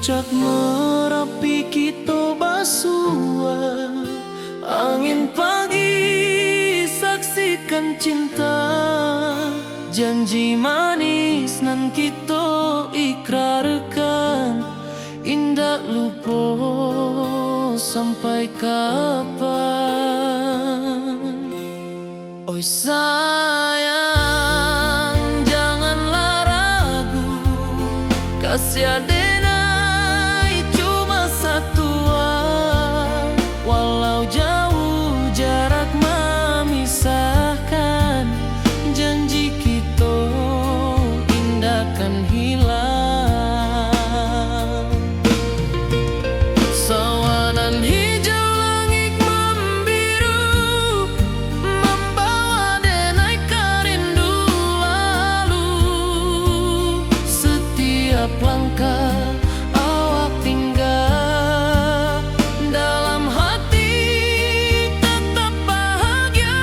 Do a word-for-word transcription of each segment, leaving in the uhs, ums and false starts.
Puncak Marapi kito basua, angin pagi saksikan cinta, janji manis nan kito ikrarkan, indak lupo sampai kapan. Oi sayang, janganlah ragu, kasih adenai cuma satua. Walau jauh jarak mamisahkan, janji kito indak kan hilang. Sawanan hijau langik mambiru, mambawa denai ka rindu lalu. Setiap langkah awak tingga, dalam hati tetap bahagia.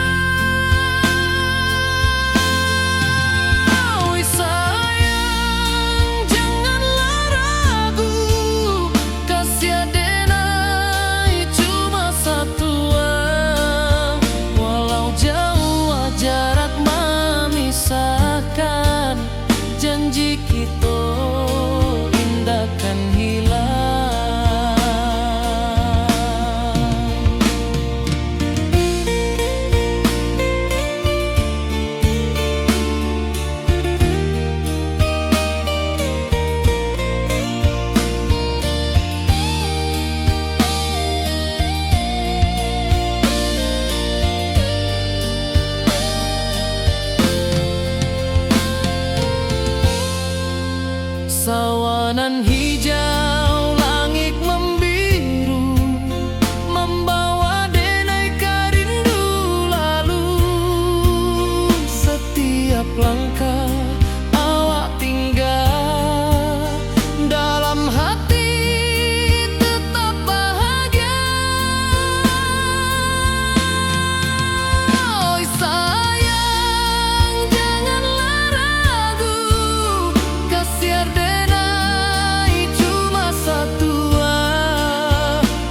Oi sayang, janganlah ragu, kasih adenai cuma satua. Walau jauh jarak mamisahkan, janji kito indak kan hilang. Sawanan hijau langik mambiru, mambawa denai ka rindu lalu. Setiap langkah awak tingga, dalam hati tetap bahagia. Oi sayang, janganlah ragu, kasih adenai cuma satua.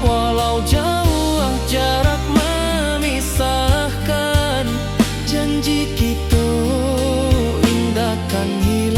Walau jauh jarak mamisahkan, janji kito indak kan hilang.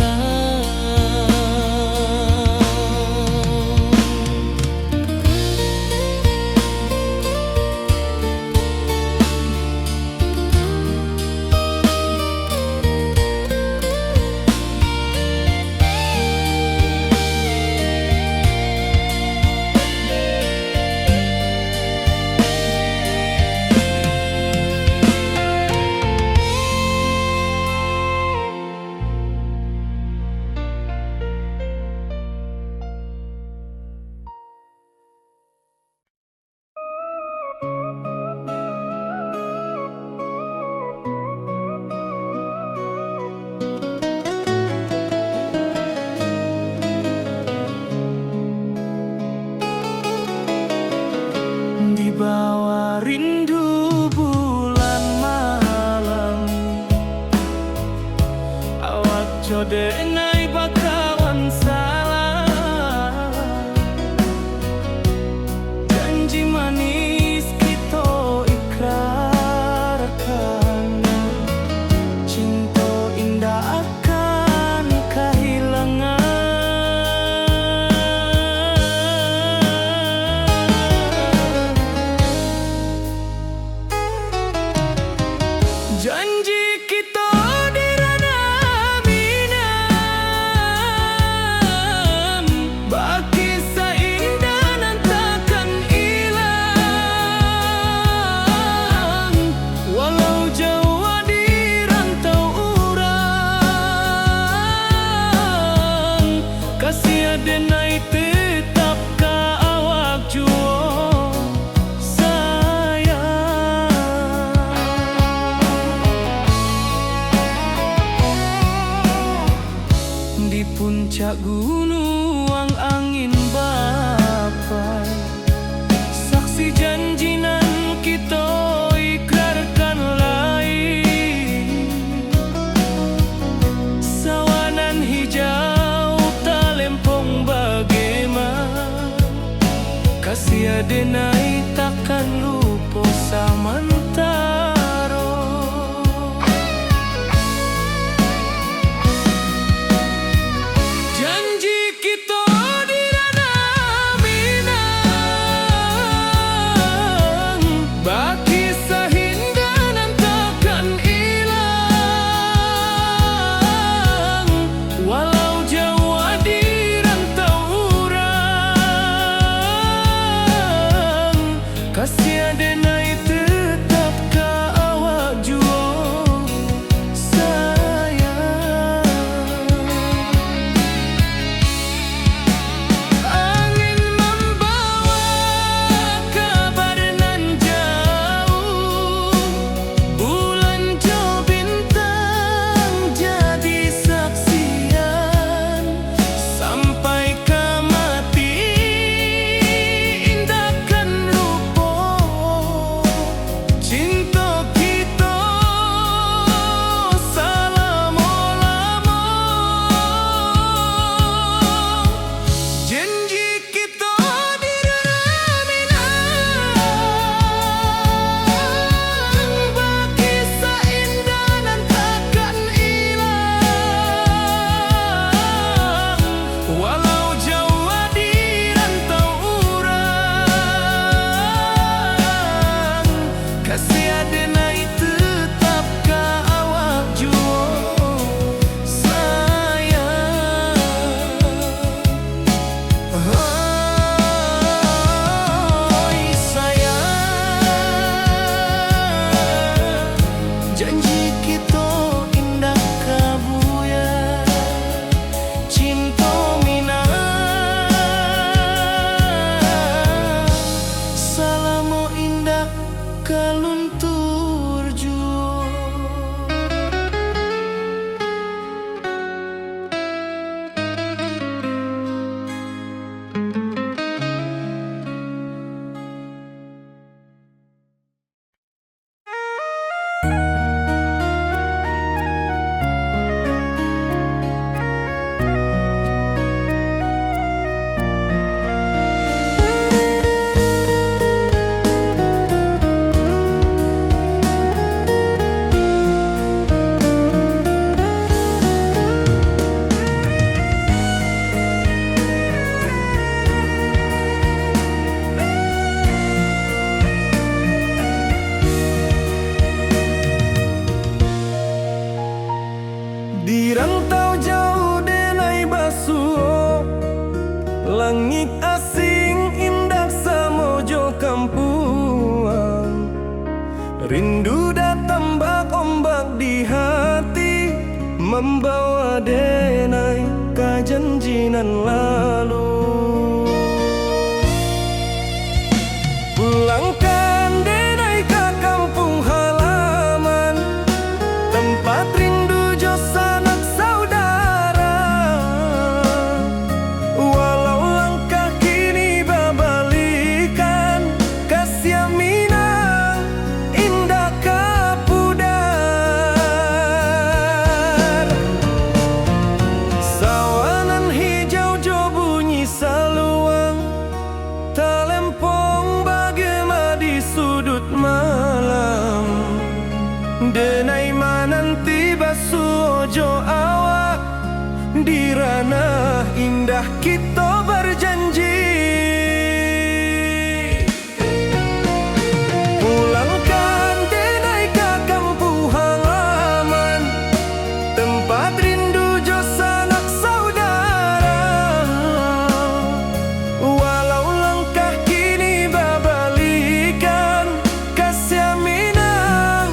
Di bawah rindu bulan malam, awak jo denai bakawan salam. Janji manis kito ikrarkan, cinto indak akan kahilangan. Janji kito di ranah Minang, bakisah indah nan takkan ilang. Walau jauah di rantau urang, kasih adenai tetap ka awak juo sayang. Guntur juo. Di rantau jauah denai basuo, langik asing indak samo jo kampuang. Rindu datang bak ombak di hati, mambawa denai ka janji nan lalu. Pulangkan denai ka kampuang halaman, tampat rindu jo sanak saudara. Walau langkah kini babalikan, kasiah Minang indak ka pudar. Sawah nan hijau jo bunyi saluang, talempong bagema di suduik malam. Denai mananti basuo jo awak, di ranah indah kito bajanji. Pulangkan denai ka kampuang halaman, tampat rindu jo sanak saudara. Walau langkah kini babalikan, kasiah Minang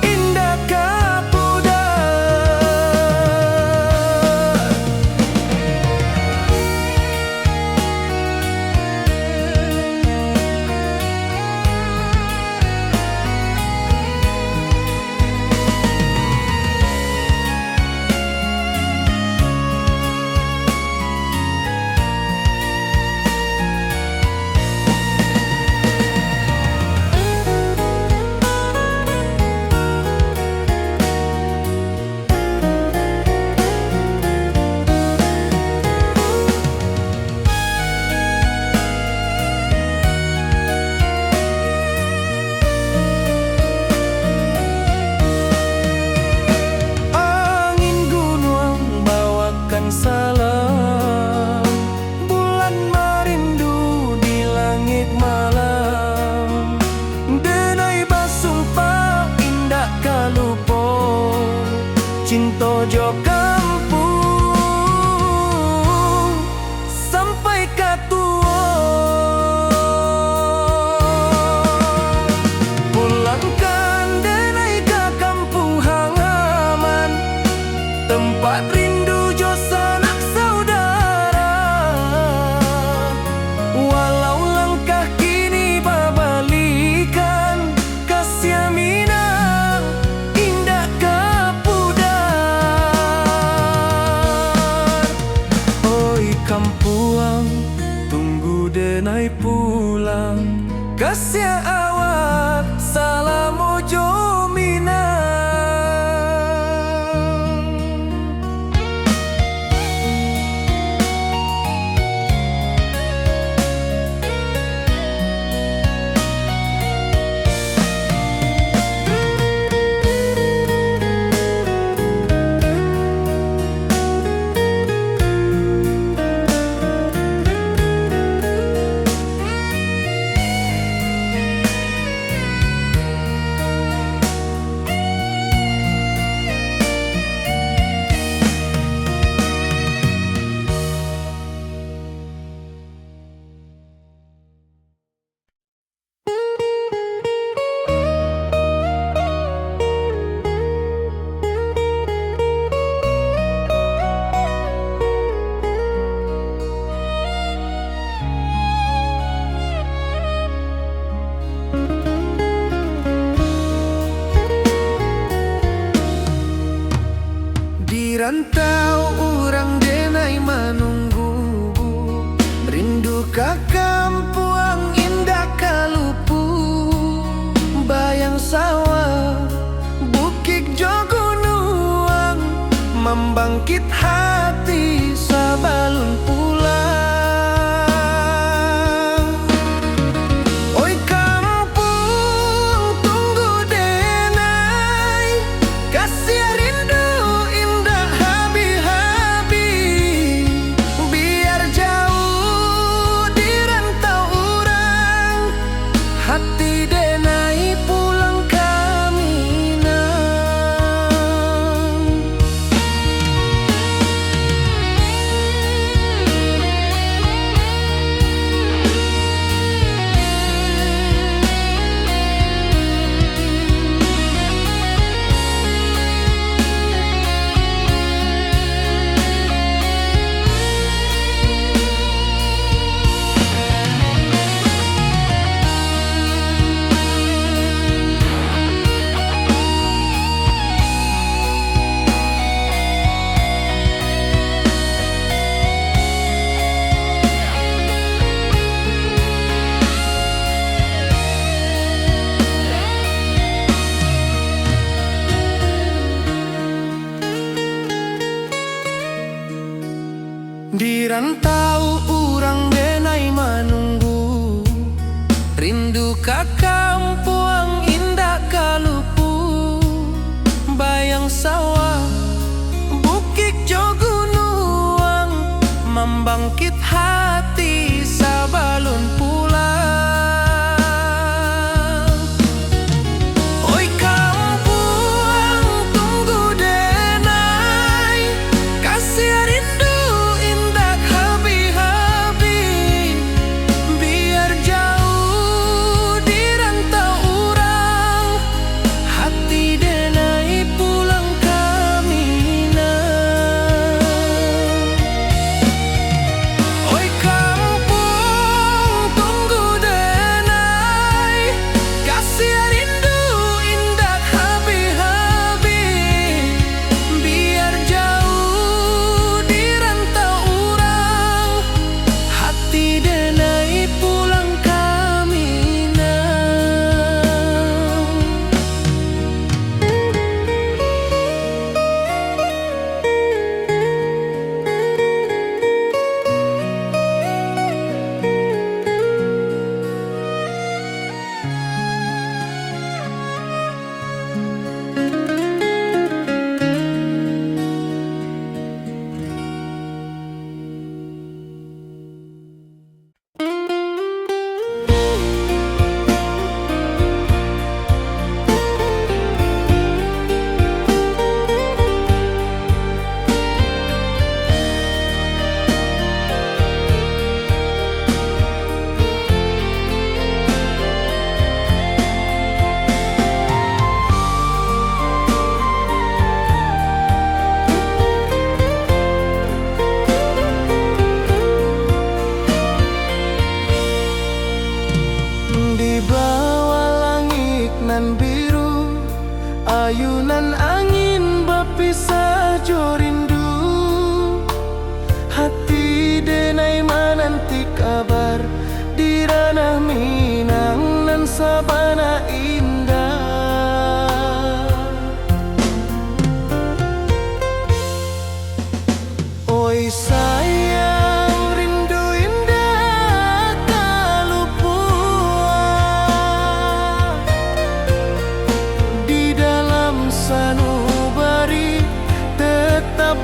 indak ka pudar. Rantau urang denai manunggu, rindu ka kampuang indak ka lupu. Bayang sawah, bukik jo gunuang, mambangkit hati sabalun pulang. Oi kampuang, tunggu denai, kasiah rindu indak habih-habih. Biar jauh di rantau urang, hati denai pulang ka Minang. Di rantau urang denai manunggu, rindu ka kampuang indak ka lupu. Bayang sawah, bukik jo gunuang, mambangkit hati sabalun pulang. Oi kampuang, tunggu denai, kasiah rindu indak habih-habih. Biar jauh di rantau urang, hati denai pulang ka Minang. Oi kampuang, tunggu denai, kasiah rindu indak habih-habih. Biar jauh di rantau urang, hati denai pulang ka Minang. Di bawah langik nan biru, ayunan angin bapisah jo rindu. Hati denai mananti kabar di ranah Minang nan sabana indah. Oi sayang, rindu indak ka lupuah. Di dalam sanubari tetap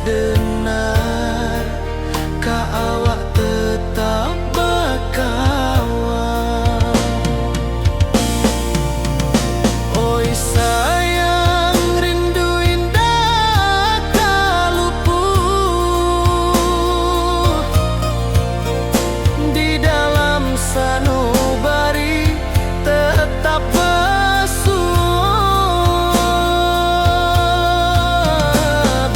Denai, ka awak tetap bakawan. Oi sayang, rindu indak ka lupuah. Di dalam sanubari tetap basuah.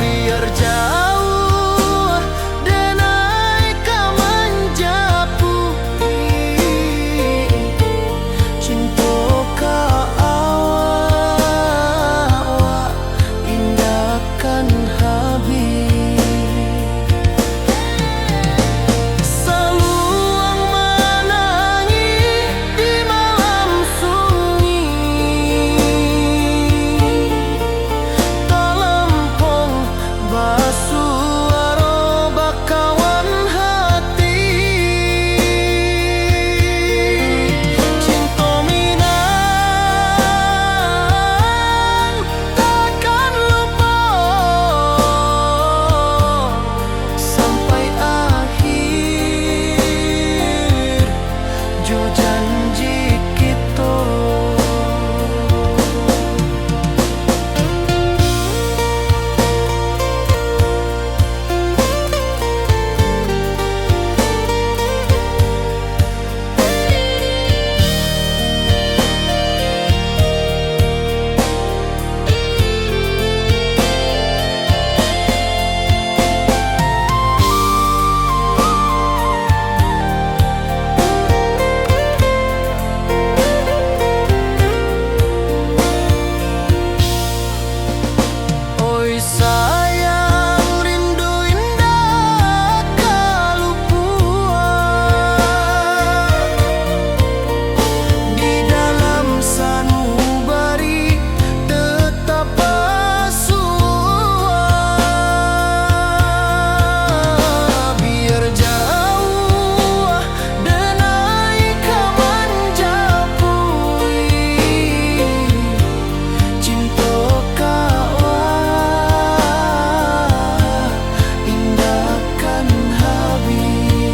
Biar jauah, denai ka manjapuik. Cinto ka awak, wak indak kan habih. Saluang manangih di malam sunyi, talampong basuaro bakawan hati. Cinto Minang takkan lupo sampai akhir jo janji kito. Oi sayang, rindu indak ka lupuah. Di dalam sanubari tetap basuah. Biar jauah, denai ka manjapuik. Cinto ka awak indak kan habih.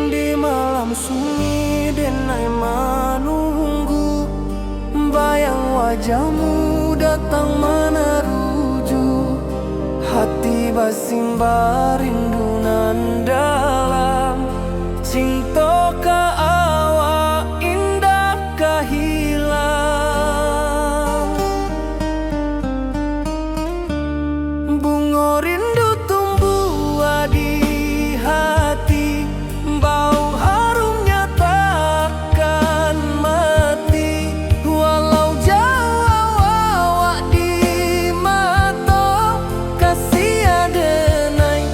Di malam sunyi denai manunggu, bayang wajahmu datang manaruju. Hati basimba rindu nan dalam, cinto ka awak indak ka hilang. Bungo rindu tumbuah di hati, bau harumnya takkan mati. Walau jauah awak di mato, kasih adenai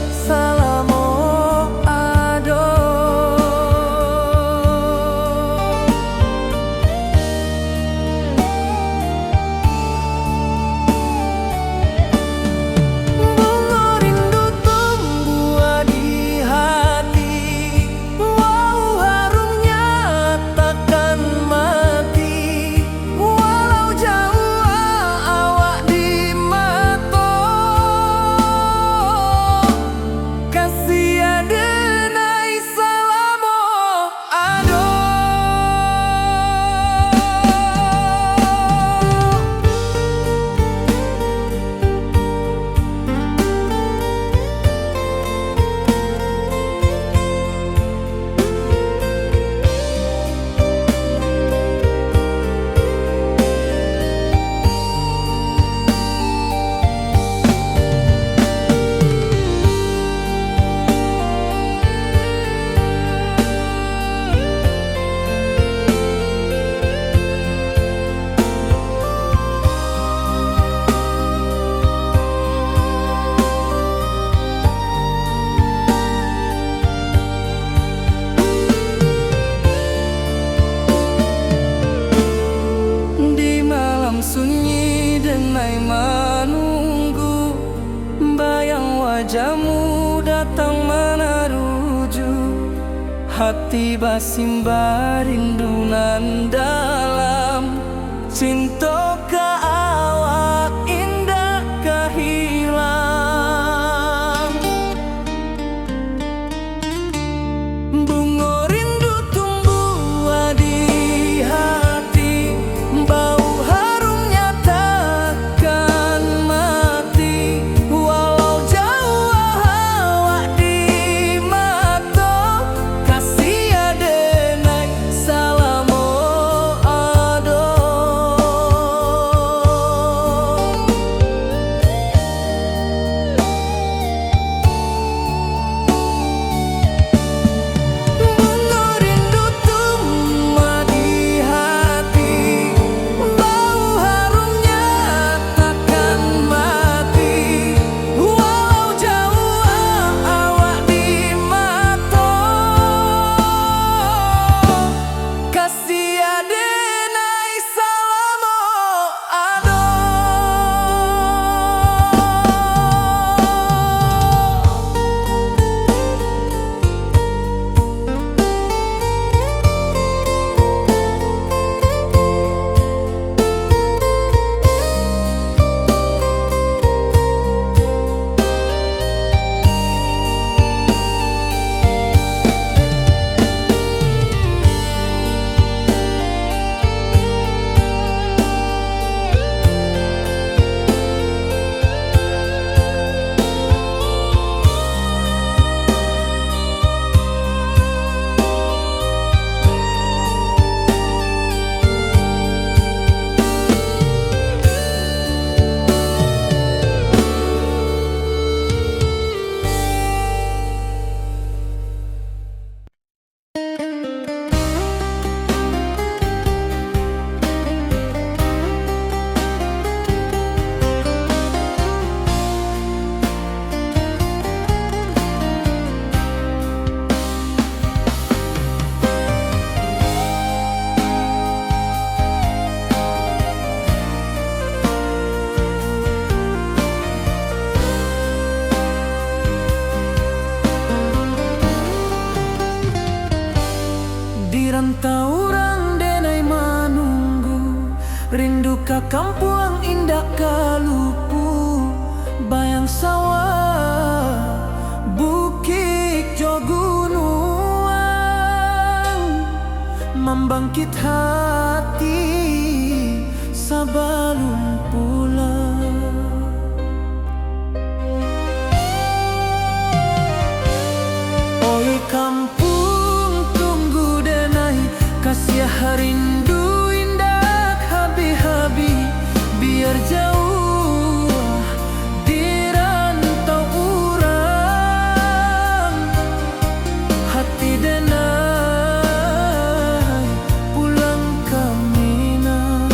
manunggu, bayang wajahmu datang manaruju. Hati basimba rindu nan dalam, cinto ka awak indak ka hilang. Bungo rindu tumbuah di hati, bau harumnya takkan mati. Walau jauah awak di mato, kasih adenai salamo ado. Bungo rindu tumbuah di hati, bau harumnya takkan mati. Walau jauah awak di mato, kasih adenai salamo ado. Di rantau urang denai manunggu, rindu ka kampuang indak ka lupu, bayang sawah, bukik jo gunuang, mambangkit hati sabalun pulang. Oi kampuang, tunggu denai, kasiah rindu indak habih-habih, biar jauah di rantau urang, hati denai pulang ka Minang.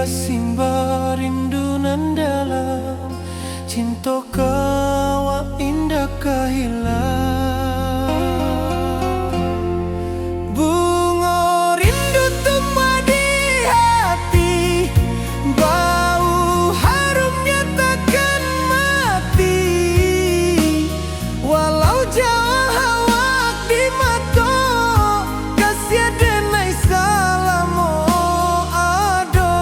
Simba rindu nan dalam, cinto ka awak indak ka hilang. Bungo rindu tumbuah di hati, bau harumnya takkan mati. Walau jauah awak di mato, kasiah denai salamo ado.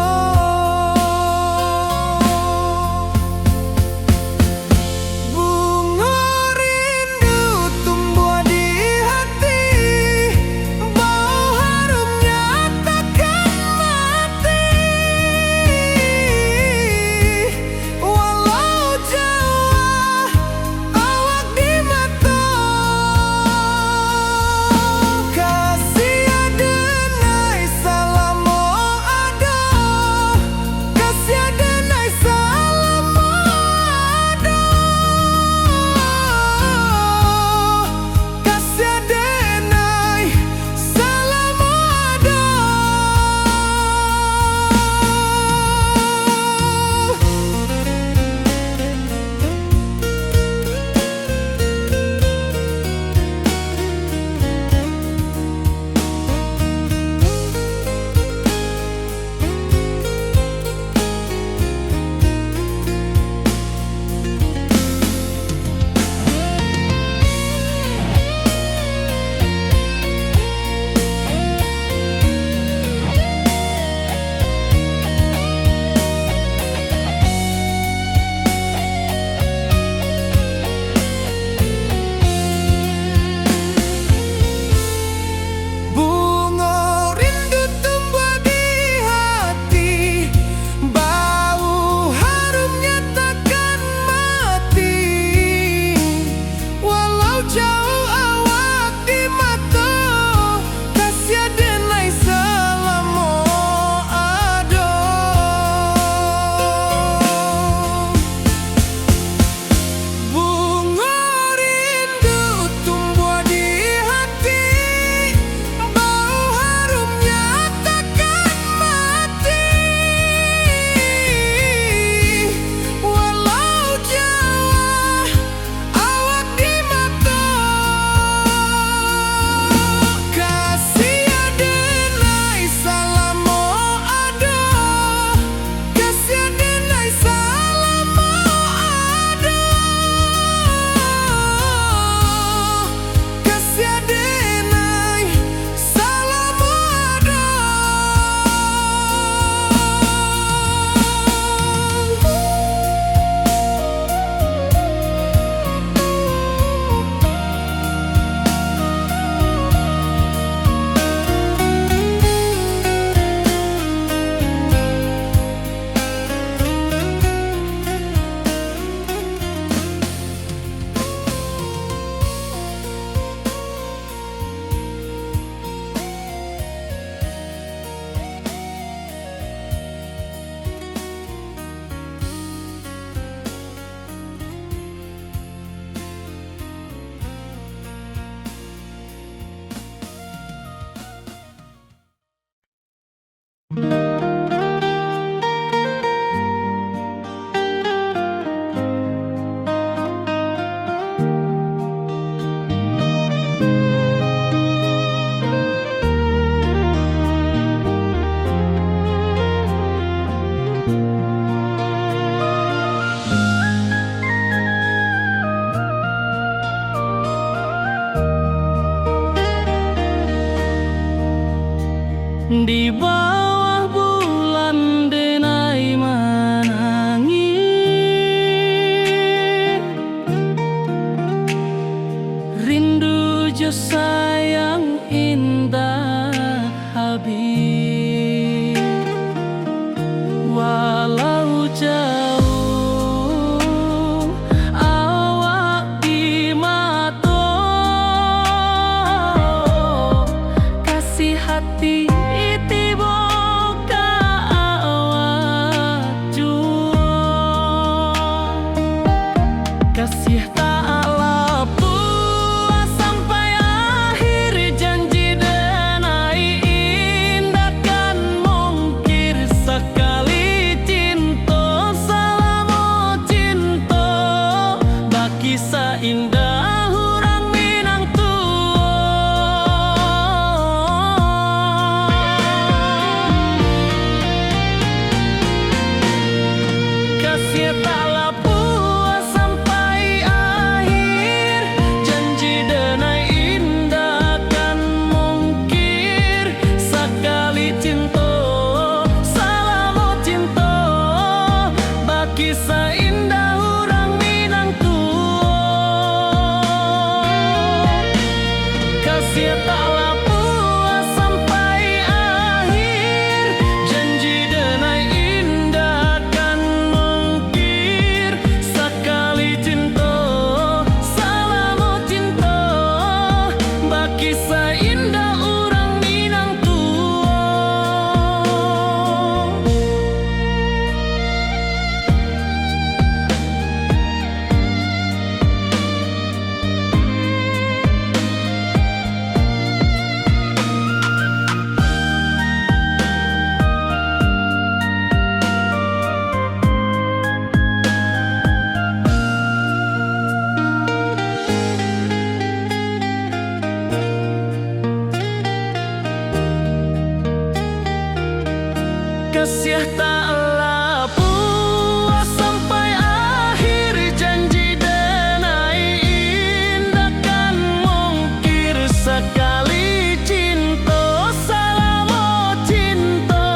Taklah puas sampai akhir, janji denai indak kan mungkir. Sakali cinto, salamo cinto,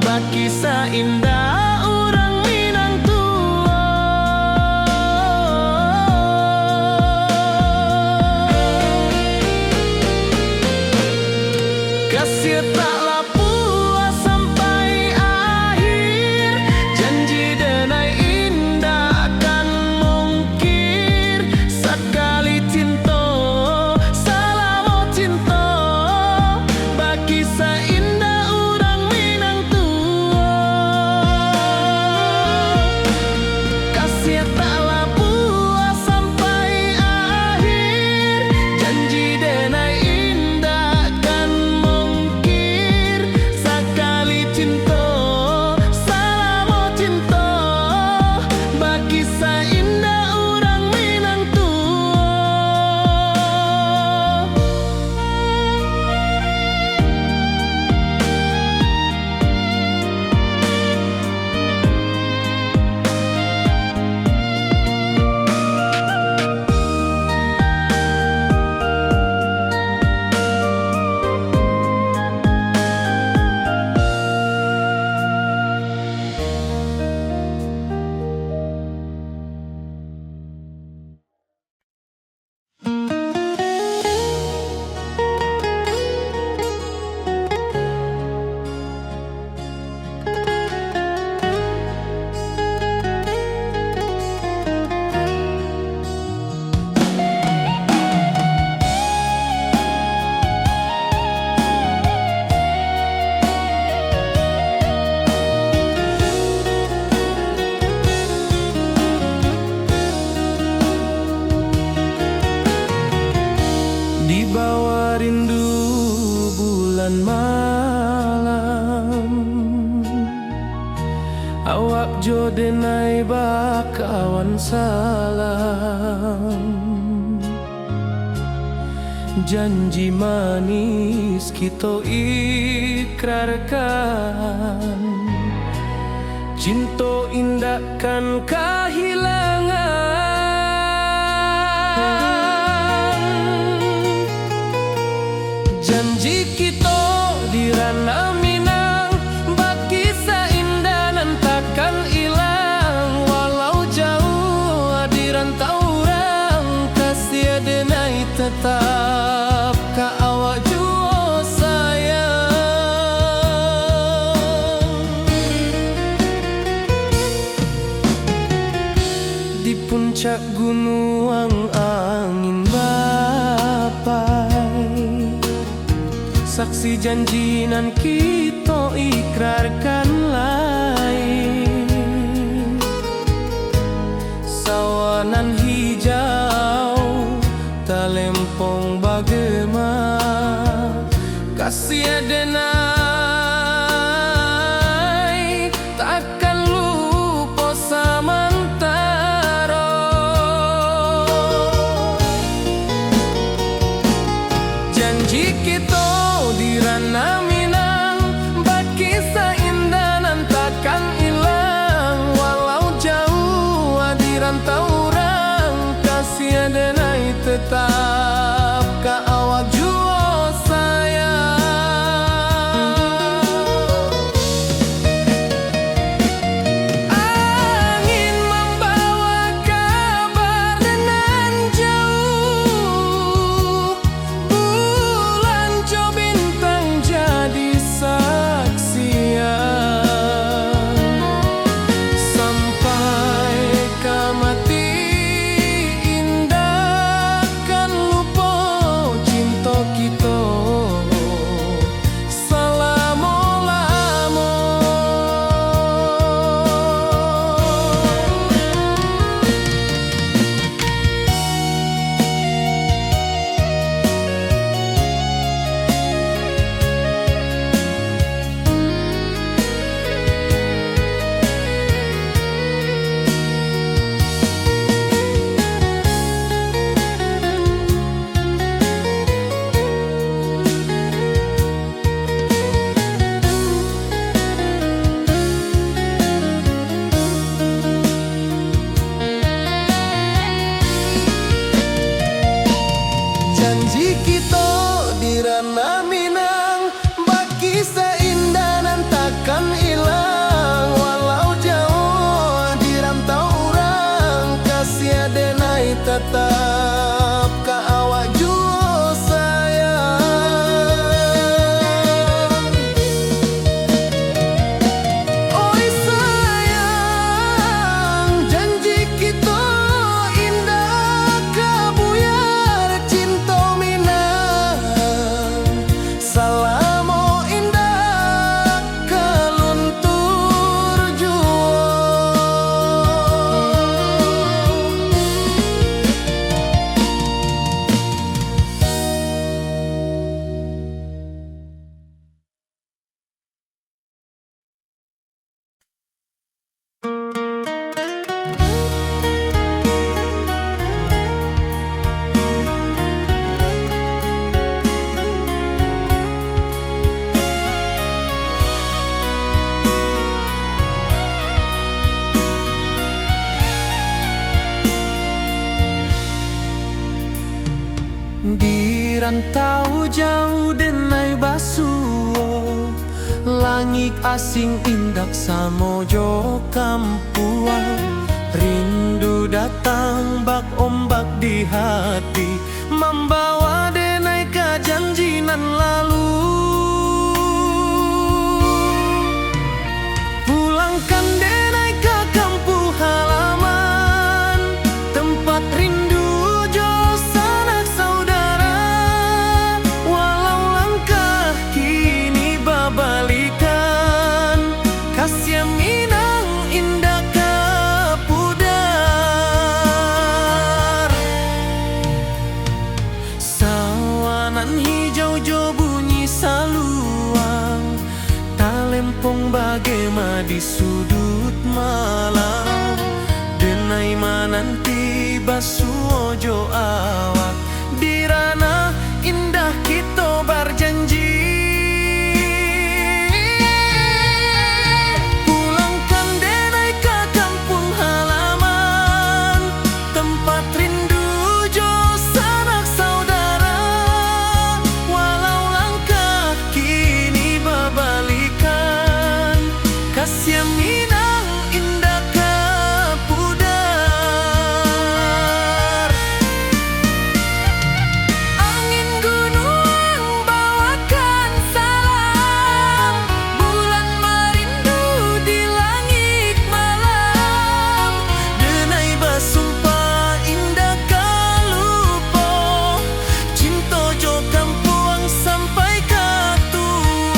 bakisah indak urang Minang tuo. Kasiah taklah puas sampai akhir, janji denai indak kan mungkir. Sakali cinto, salamo cinto, bakisah indak urang Minang tuo. Kasiah taklah puas sampai akhir, janji denai indak kan mungkir. Sakali cinto, salamo cinto, bakisah indak urang Minang tuo. Di bawah rindu bulan malam, awak jo denai bakawan salam. Janji manis kito ikrarkan, cinto indak kan kahilangan. Janji kito di Ranah Minang, bakisah indah nan takkan ilang. Walau jauah di rantau urang, kasiah denai tetap ka awak juo sayang. Di puncak gunuang angin bapai, saksi janji nan kito ikrarkan lai. Sawah nan hijau, talempong bagema, kasiah denai takkan lupo samantaro. Janji kito di Ranah Minang, bakisah indah Rantau jauah denai basuo, langik asing indak samo jo kampuang. Rindu datang bak ombak di hati, mambawa denai ka janji nan lalu. Pulangkan denai ka kampuang halaman, tempat rindu jo sanak saudara. Walau langkah kini babalikan, kasiah Minang indak ka pudar. Sawanan hijau jo bunyi saluang, talempong bagema di suduik malam. Denai mananti basuo jo awak, di ranah indah kito barjanji. Pulangkan denai ka kampuang halaman, tempat rindu jo sanak saudara. Walau langkah kini babalikan, kasiah Minang indak ka pudar. Angin gunuang bawakan salam, bulan marindu di langik malam. Denai basumpah indak ka lupo, cinto jo kampuang sampai ka tuo.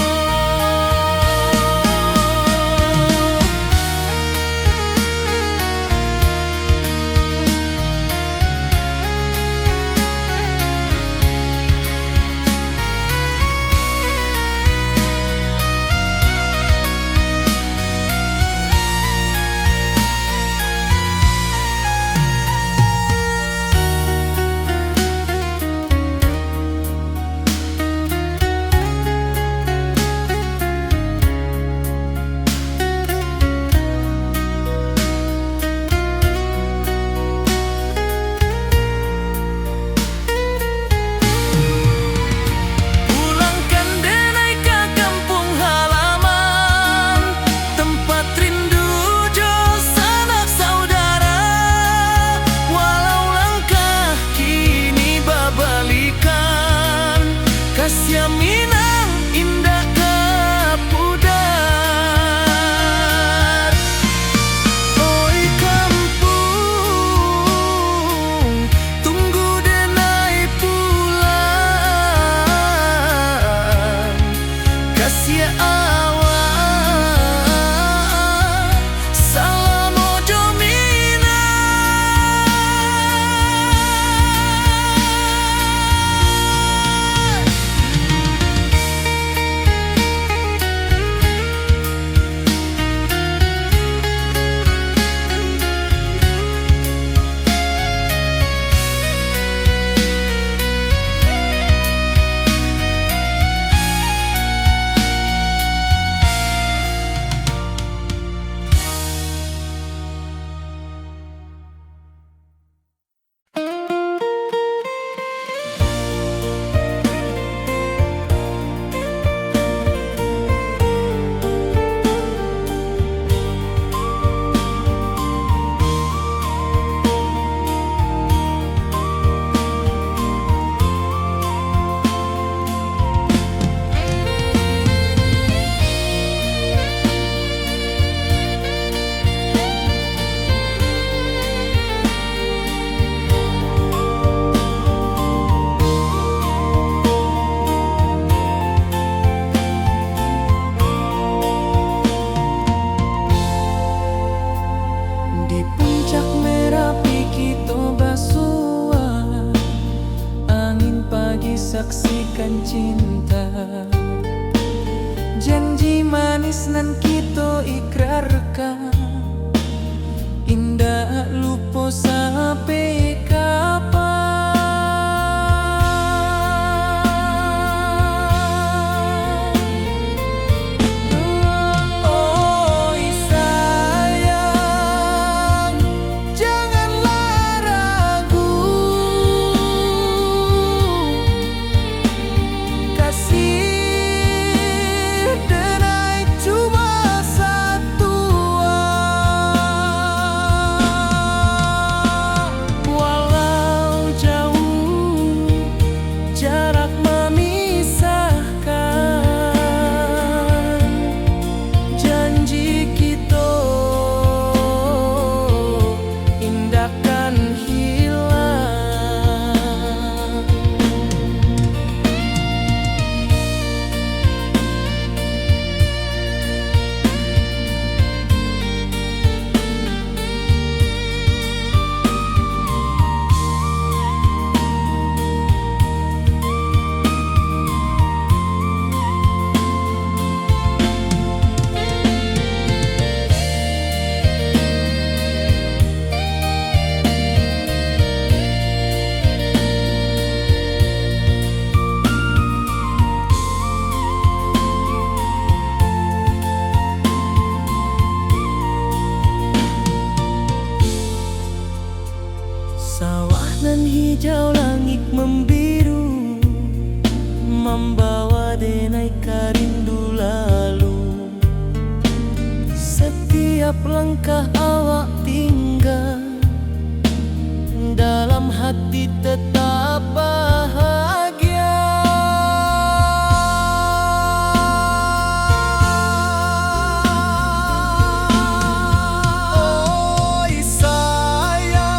Hijau langik mambiru, mambawa denai ka rindu lalu. Satiap langkah awak tingga, dalam hati tetap bahagia. Oi sayang,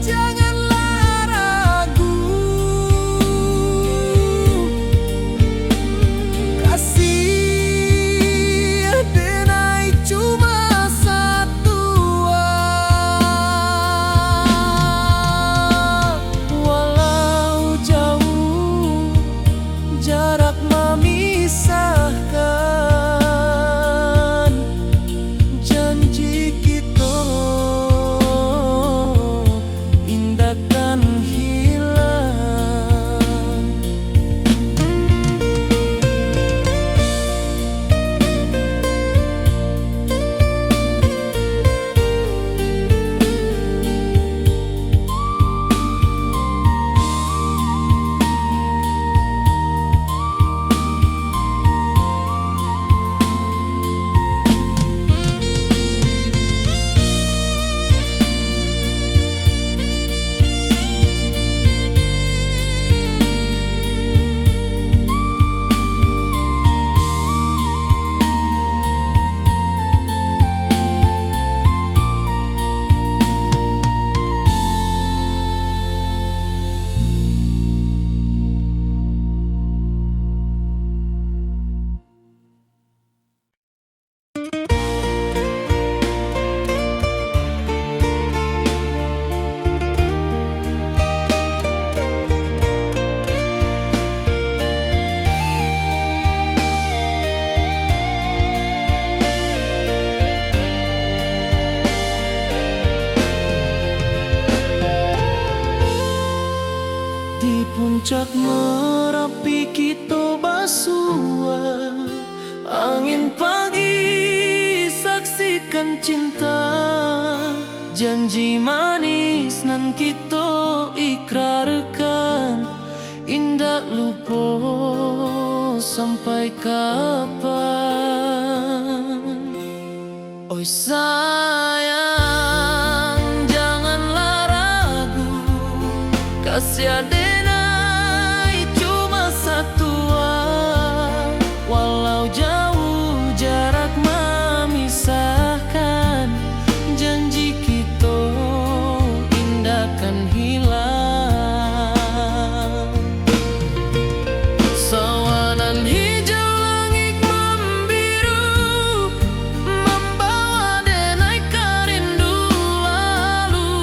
janganlah ragu. Kasih denai cuma satua, walau jauh jarak mamisahkan, janji kito indak kan hilang. Di puncak Marapi kito basua, angin pagi saksikan cinta, janji manis nan kito ikrarkan, indak lupo sampai kapan. Oi sayang, janganlah ragu, kasih denai cuma satua, walau jauh jarak mamisahkan, janji kito indak kan hilang. Sawanan hijau langik mambiru, mambawa denai ka rindu lalu.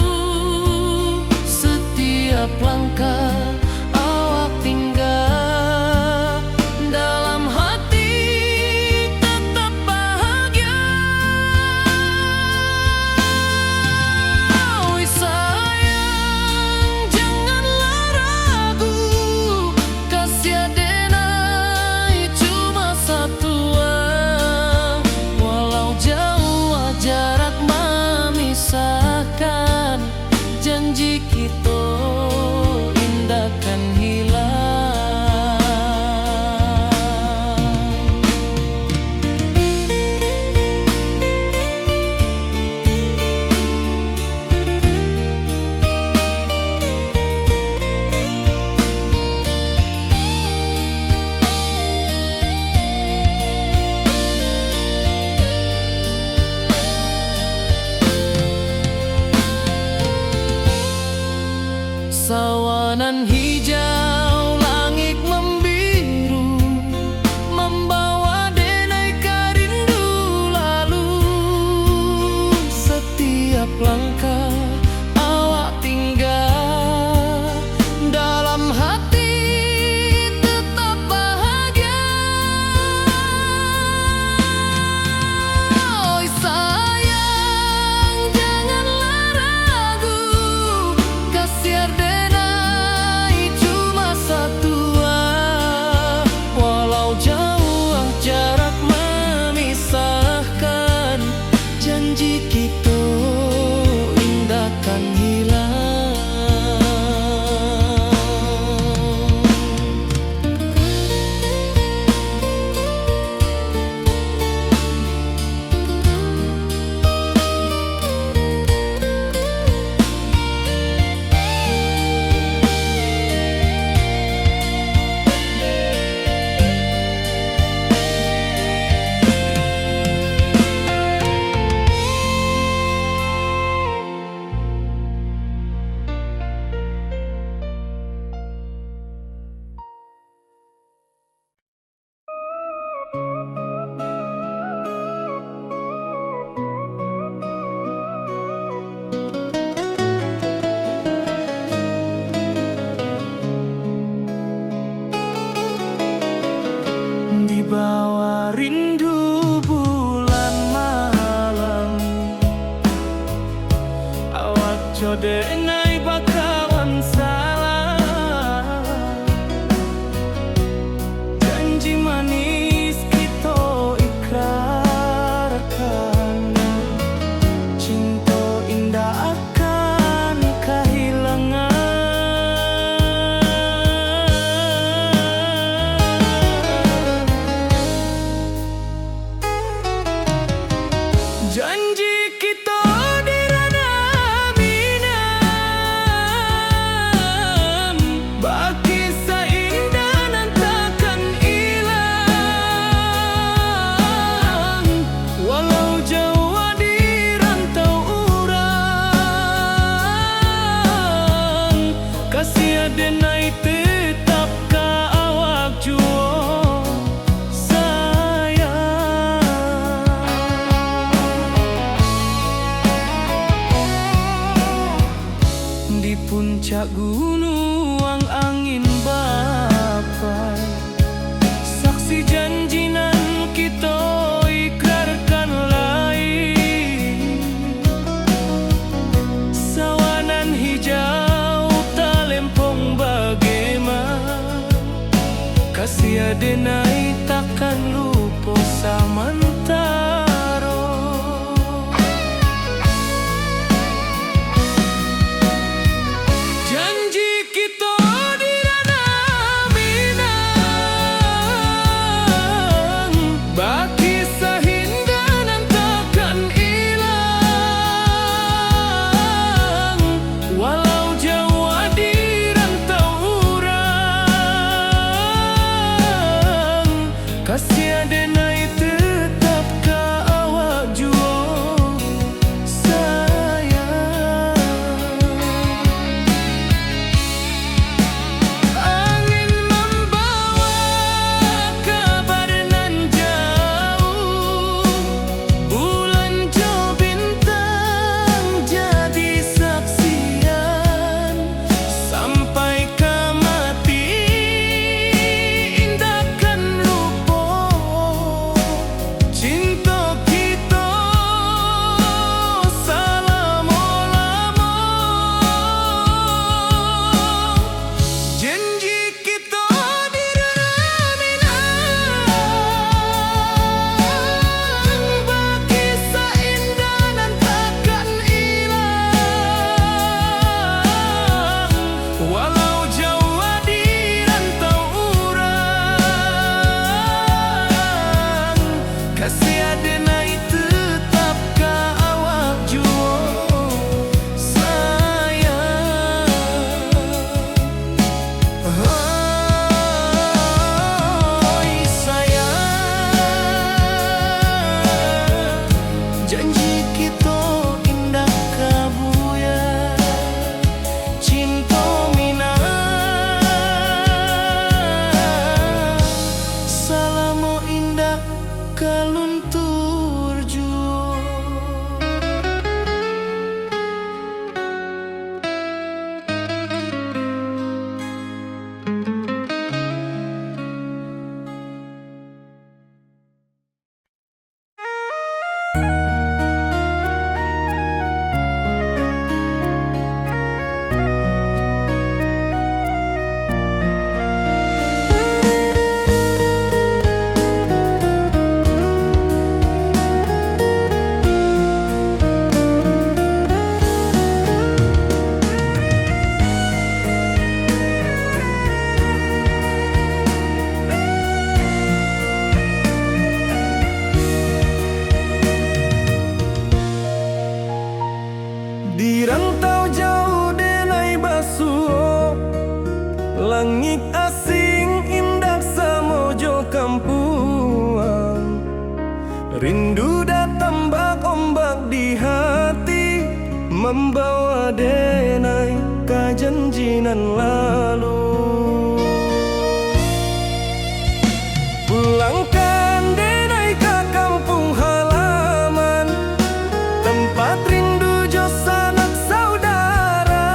Satiap langkah awak tingga, dalam hati tetap bahagia. Oi sayang, janganlah ragu, kasih denai cuma satua, walau jauh jarak mamisahkan, janji kito indak kan hilang. Sawanan hijau langik mambiru, mambawa denai ka rindu lalu. Satiap langkah awak tingga, dalam hati tetap bahagia. Oi sayang, janganlah ragu, kasih denai Denai bakawan salah, janji manis kito ikrarkan, cinto indak akan kahilangan. Janji kito di ranah Minang, bakisah indah nan takkan ilang. Walau jauah di rantau urang, kasih adenai tetap ka awak juo, sayang. Di puncak gunuang angin bapai, saksi janji nan kito ikrarkan lai. Sawah nan hijau talempong bagema, kasih adenai takkan lupo samantaro. Janji kito di ranah Minang, bakisah indah nan takkan ilang. Walau jauah di rantau urang, kasih adenai tetap ka awak juo, sayang. Angin mambawa kabar nan jauah, bulan jo bintang jadi saksian. Sampai ka mati indak kan lupo cinto kito salamo-lamo. Janji kito di ranah Minang, bakisah indah nan takkan ilang. Walau jauah di rantau urang, kasih adenai tetap ka awak juo, sayang. Hoi, sayang, janji kito indak ka buyar. Cinto Minang salamo indak ka luntur juo. Di rantau jauah denai basuo, langik asing indak samo jo kampuang. Rindu datang bak ombak di hati, mambawa denai ka janji nan lalu. Pulangkan denai ka kampuang halaman, tampat rindu jo sanak saudara.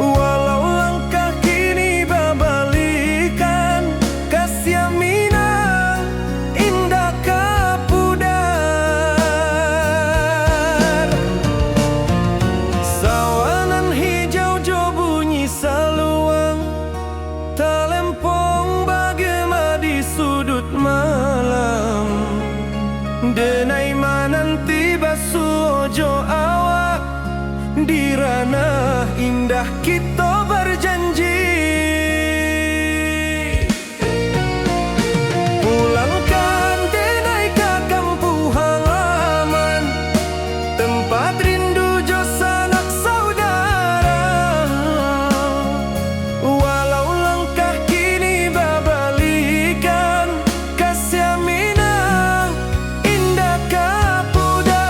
Walau langkah kini babalikan, kasiah Minang indak ka pudar. Denai mananti basuo jo awak, di ranah indah kito barjanji. Pulangkan denai ka kampuang halaman, tempat rindu jo sanak saudara. Walau langkah kini babalikan, kasiah Minang indak ka pudar.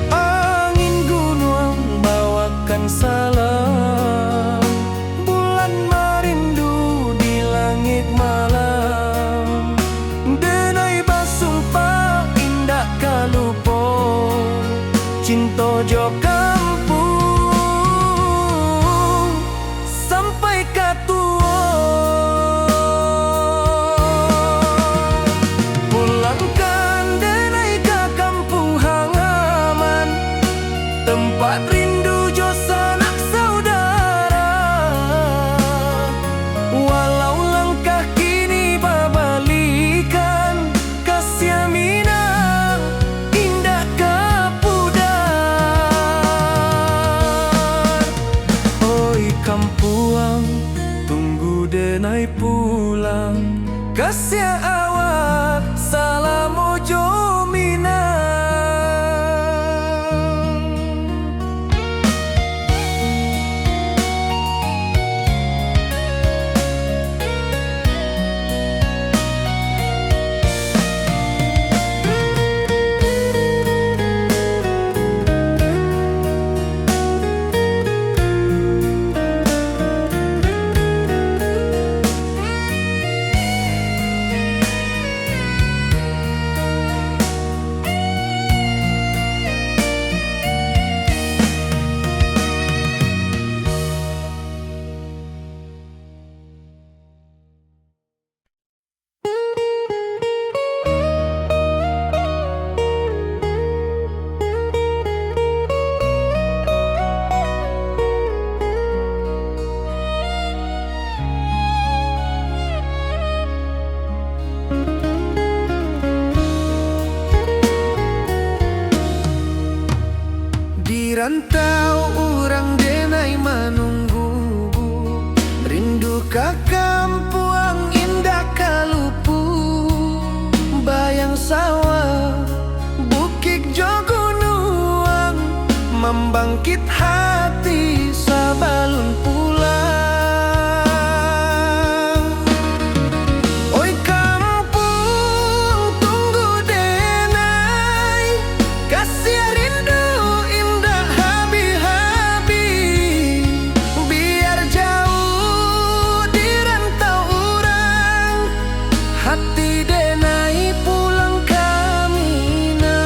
Angin gunuang bawakan salam, bulan marindu di langik malam. Denai basumpah indak ka lupo, cinto jo kampuang sampai ka tuo. Pulangkan denai ka kampuang halaman, tempat rindu jo sanak saudara. Walau langkah kini babalikan, kasiah Minang indak ka pudar. Oi kampuang, tunggu denai pulang, kasiah awak salamo jo Minang. Di rantau urang denai manunggu, rindu ka kampuang indak ka lupu. Bayang sawah, bukik jo gunuang, mambangkik hati sabalun pulang. Oi kampuang, tunggu denai, kasiah rindu indak habih-habih. Biar jauah di rantau urang, hati denai pulang ka Minang.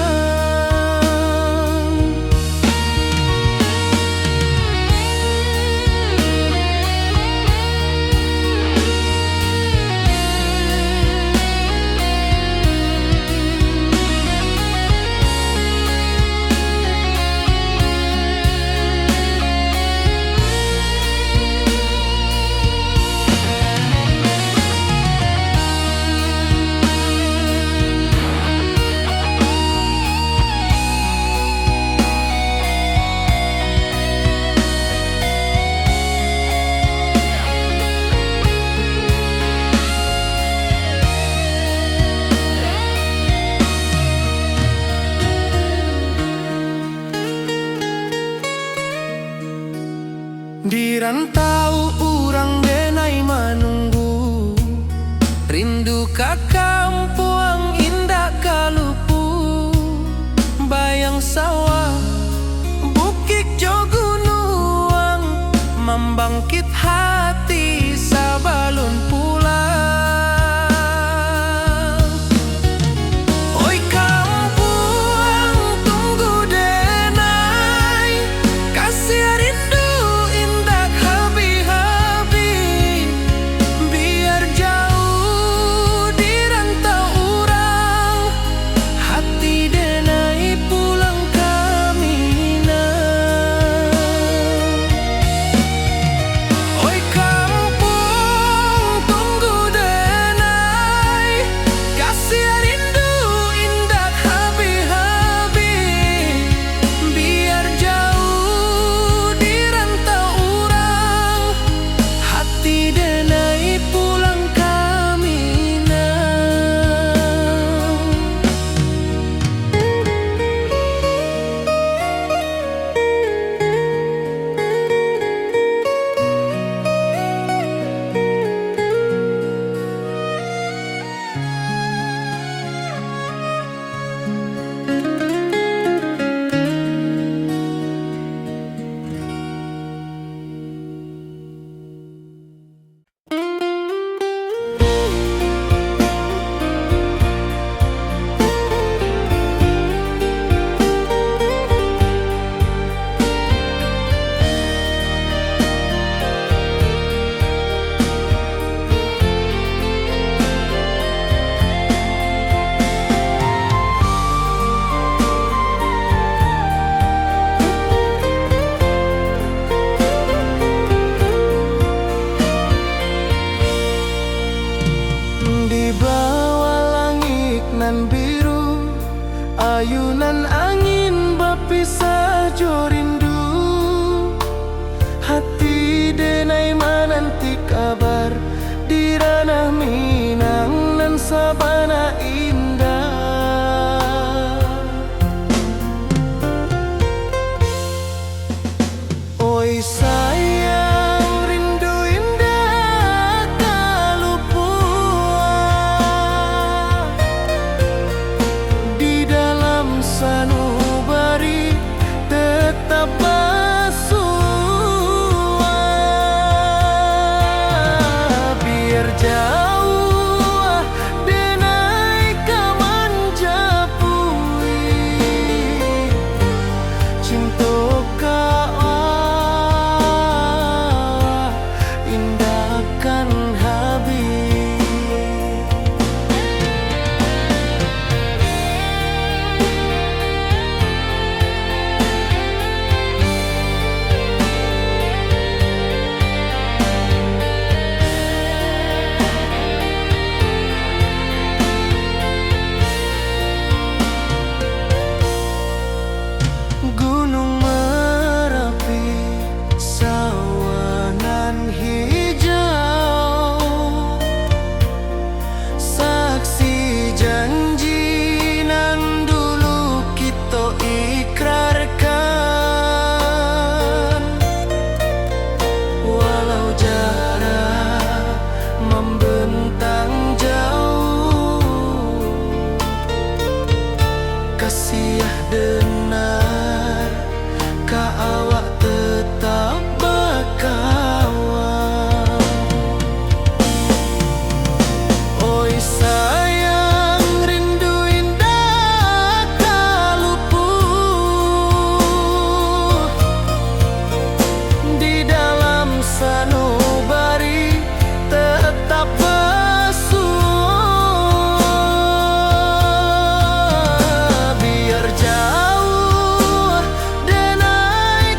Di rantau urang denai manunggu, rindu ka kampuang indak ka lupu. Sawah, bukik jo gunuang, mambangkik hati sabalun pulang. Oi kampuang, tunggu denai, kasiah rindu indak habih-habih. Biar jauh di rantau urang, hati denai pulang ka Minang. Oi kampuang, tunggu denai, kasiah rindu indak habih-habih. Biar jauh di rantau urang, hati denai pulang ka Minang. Di bawah langik nan biru, ayunan angin bapisah jo rindu. Hati denai mananti kabar di ranah Minang nan sabana indah. Oi sayang, rindu indak ka lupuah. Di dalam sanubari tetap basuah. Biar jauah denai ka manjapui, cinto ka awak indak akan habih. Gunung Marapi, sawah nan hijau, saksi janji nan dulu kito ikrarkan. Walau jarak mambentang jauh, kasiah denai ka awak tetap bakawan. Oi sayang, rindu indak ka lupuah. Di dalam sanubari tetap basuah. Biar jauah denai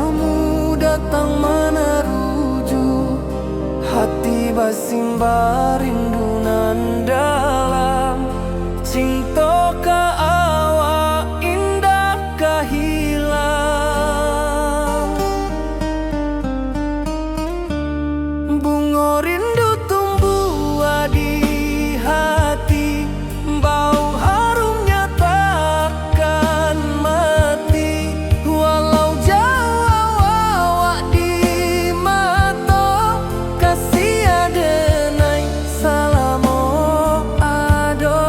Mu datang manaruju, hati basimba rindu nan dalam. Cinto ka awak indak ka hilang. Bungo rindu tumbuah di hati, bau harumnya takkan mati. Walau jauah awak di mato, kasih adenai salamo ado.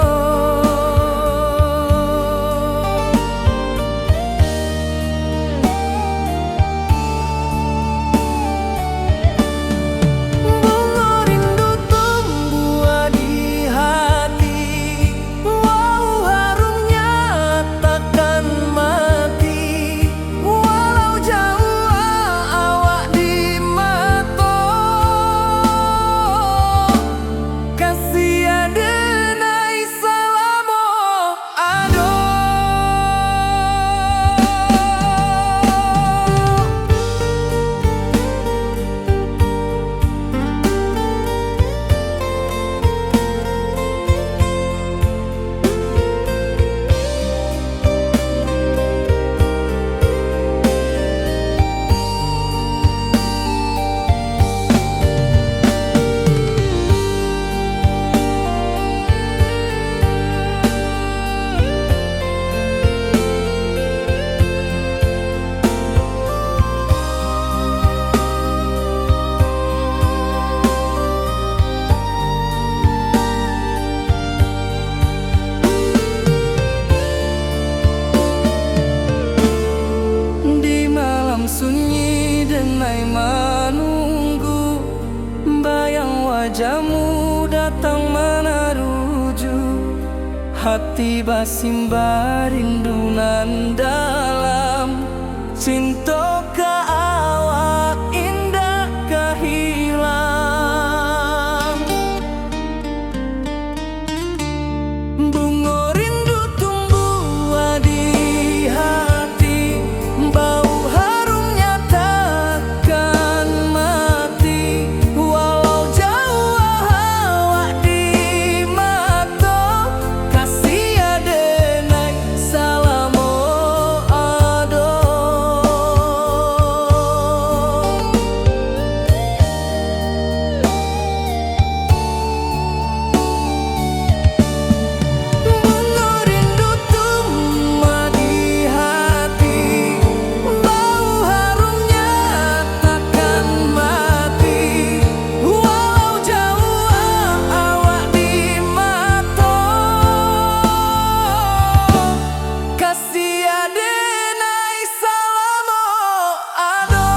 Bungo rindu tumbuah di hati, bau harumnya takkan mati. Walau jauah awak di mato, kasih adenai salamo ado. Di malam sunyi denai manunggu, bayang wajahmu datang manaruju. Hati basimba rindu nan dalam, cinto ka awak indak ka hilang. Bungo rindu tumbuah di hati, bau harumnya takkan mati. Walau jauah awak di mato, kasih adenai salamo ado. Bungo rindu tumbuah di hati, bau harumnya takkan mati. Walau jauah awak di mato, kasih adenai salamo ado.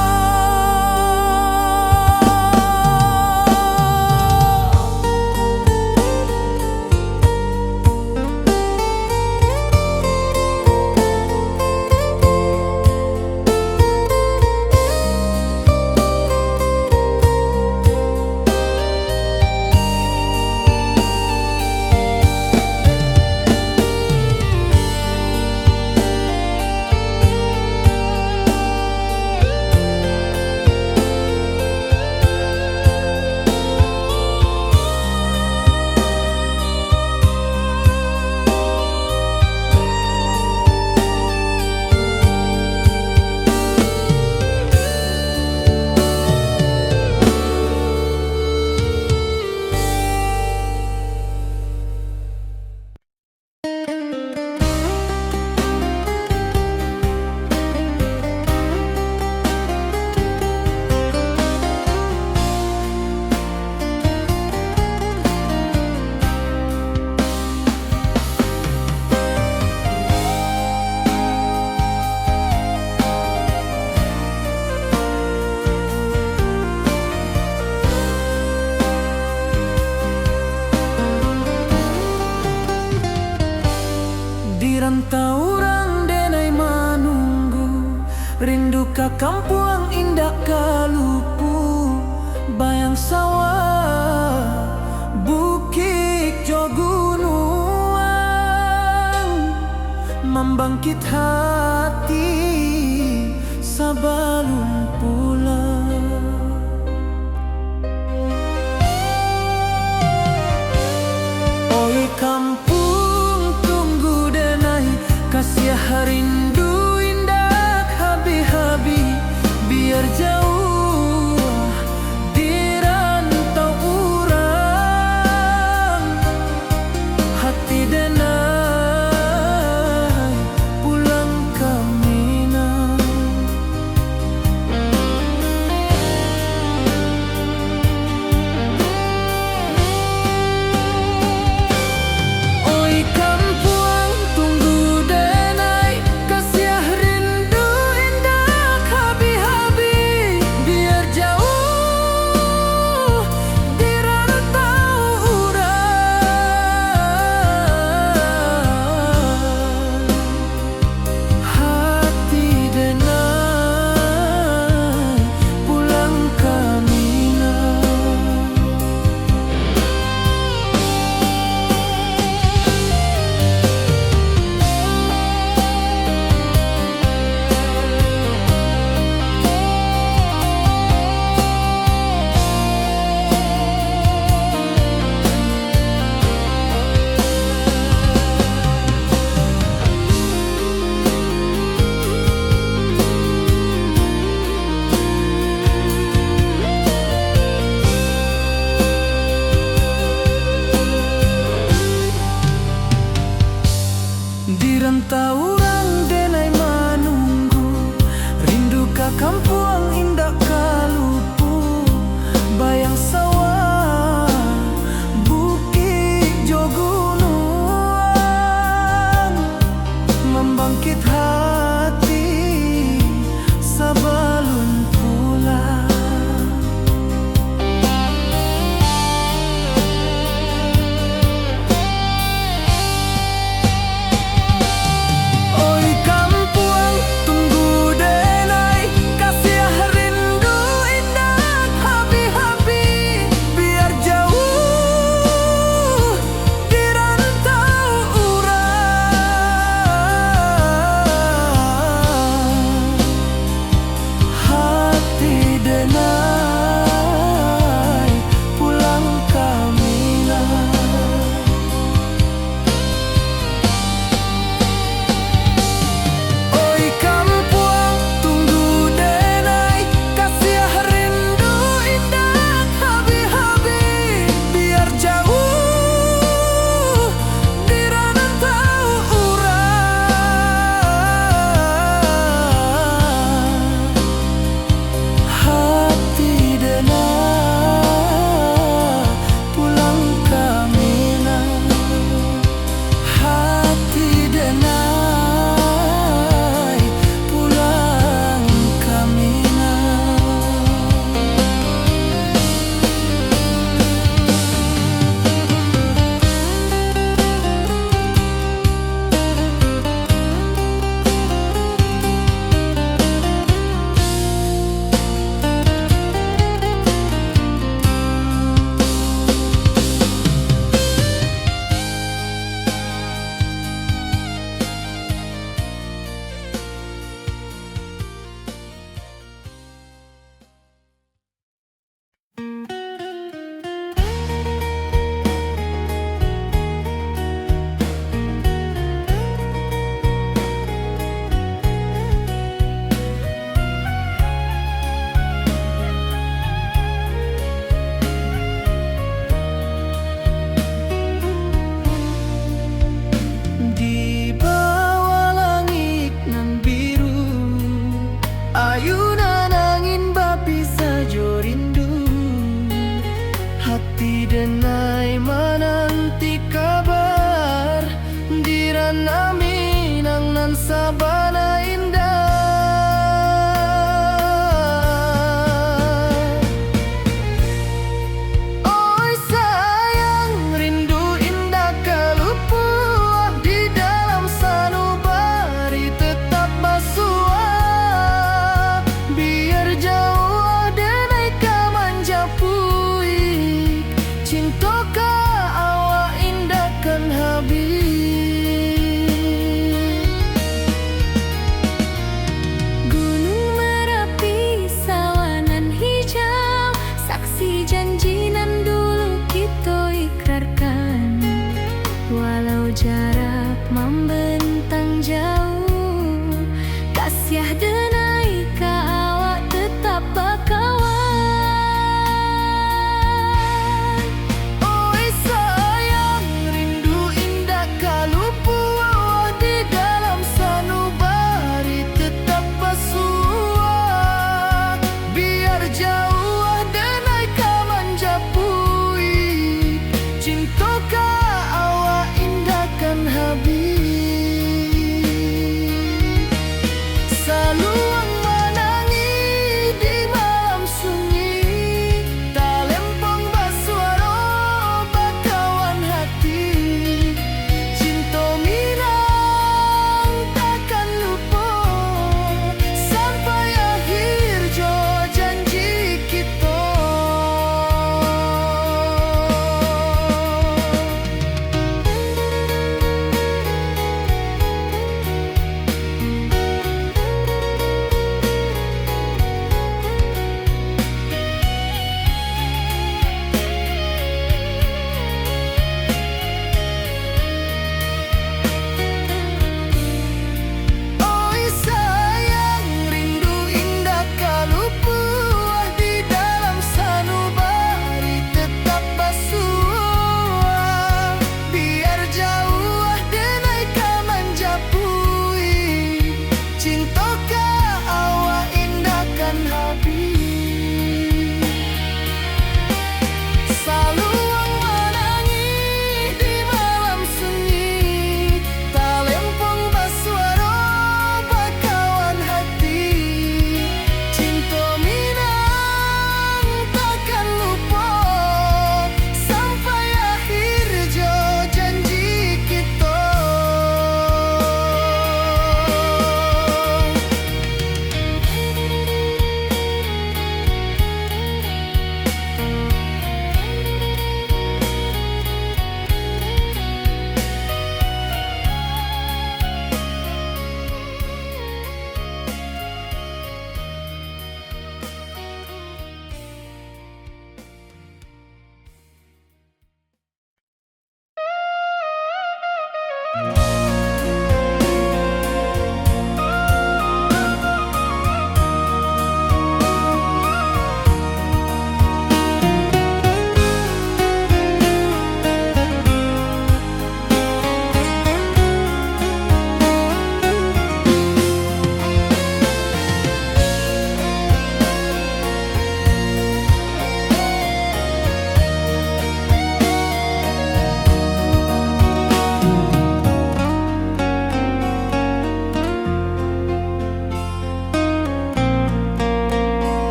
Di rantau urang denai manunggu, rindu ka kampuang indak ka lupu, bayang sawah, bukik jo gunuang, mambangkik hati sabalun pulang. Oi kampuang, tunggu denai, kasiah rindu indak habih-habih, biar jauah di rantau urang. Hati denai pulang ka Minang. Oi kampuang, tunggu denai, kasiah rindu indak habih-habih, biar jauah di rantau urang. Hati denai pulang ka Minang. Di rantau urang denai manunggu, rindu ka kampuang indak ka lupo, bayang sawah, bukik jo gunuang, mambangkik hati sabalun pulang. Oi kampuang, tunggu denai, kasiah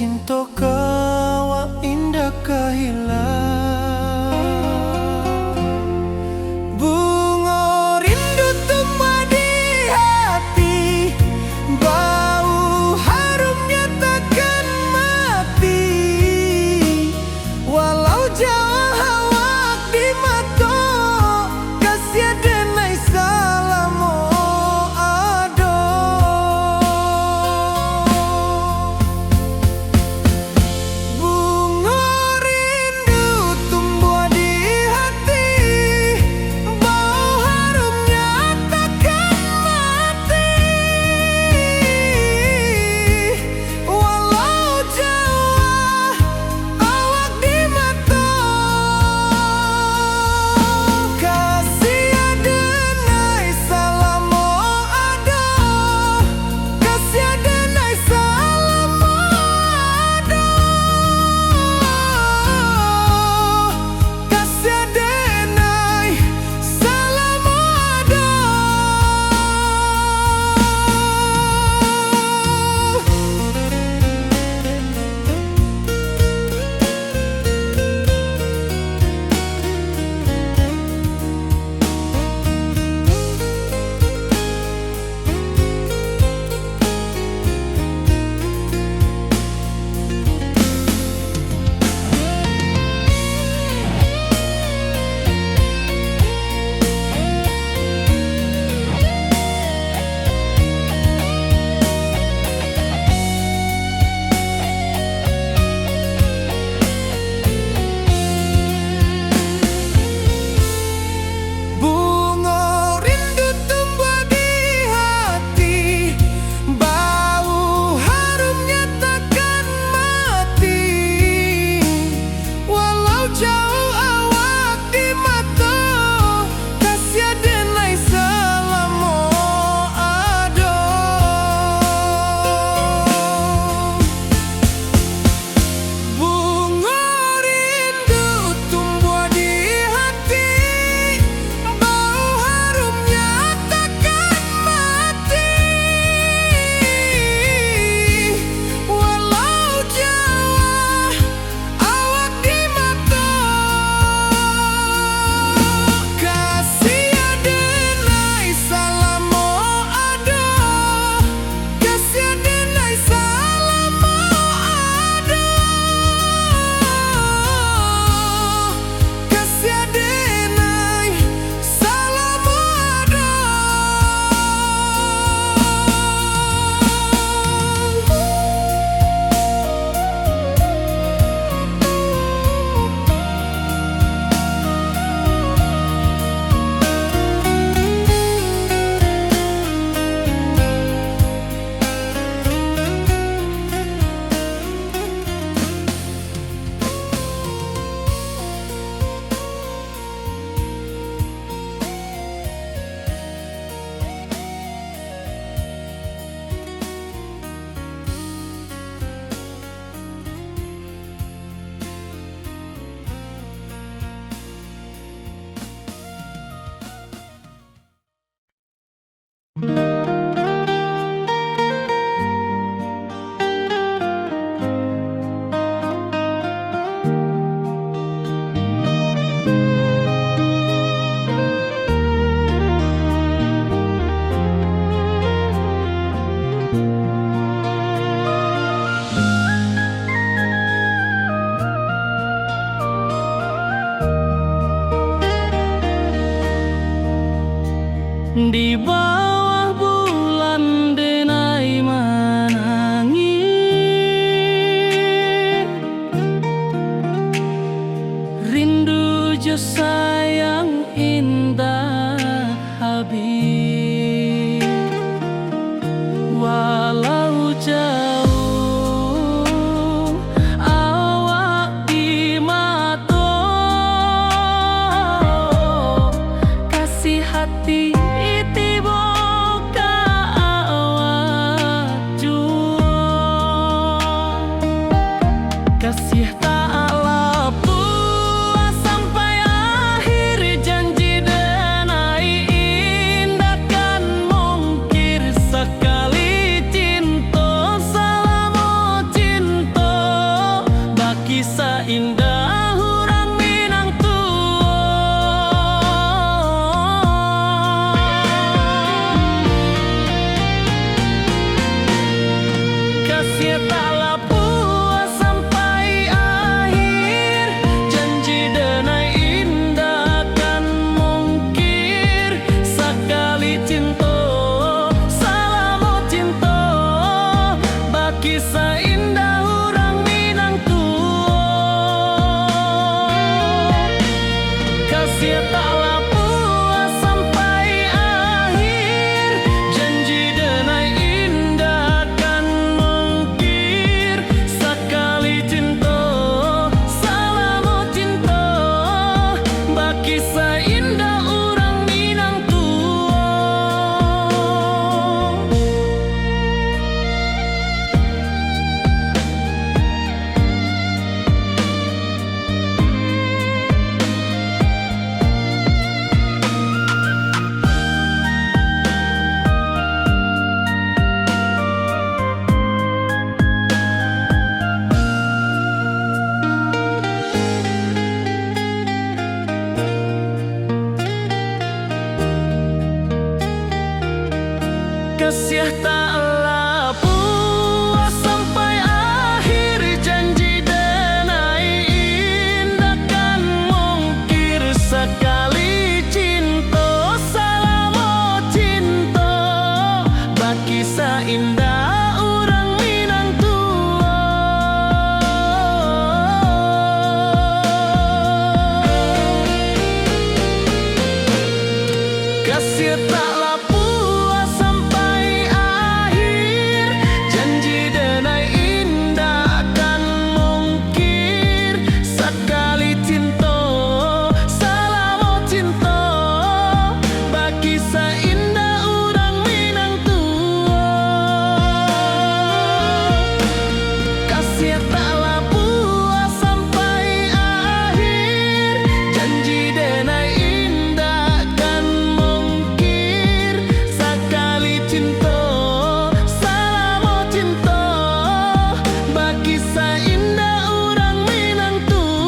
Cinto ka awak indak ka hilang. Bungo rindu tumbuah di hati, bau harumnya takkan mati. Walau jauah awak di mato, kasiah denai salamo ado. Iyo tak lapuah sampai akhir, janji denai indak kan mungkir. Sakali cinto, salamo cinto, bakisah indah urang Minang tuo. Kasiah tak lapuah sampai akhir, janji denai indak kan mungkir. Sakali cinto, salamo cinto, bakisah indah urang Minang tuo. Kasiah tak lapuah sampai akhir, janji denai indak kan mungkir. Sakali cinto, salamo cinto, bakisah indah urang Minang tuo. Kasiah tak lapuah sampai akhir, janji denai indak kan mungkir. Sakali cinto, salamo cinto, bakisah indah urang Minang tuo. Kasiah tak lapuah sampai akhir, janji denai indak kan mungkir. Sakali cinto, salamo cinto, bakisah indah urang Minang tuo.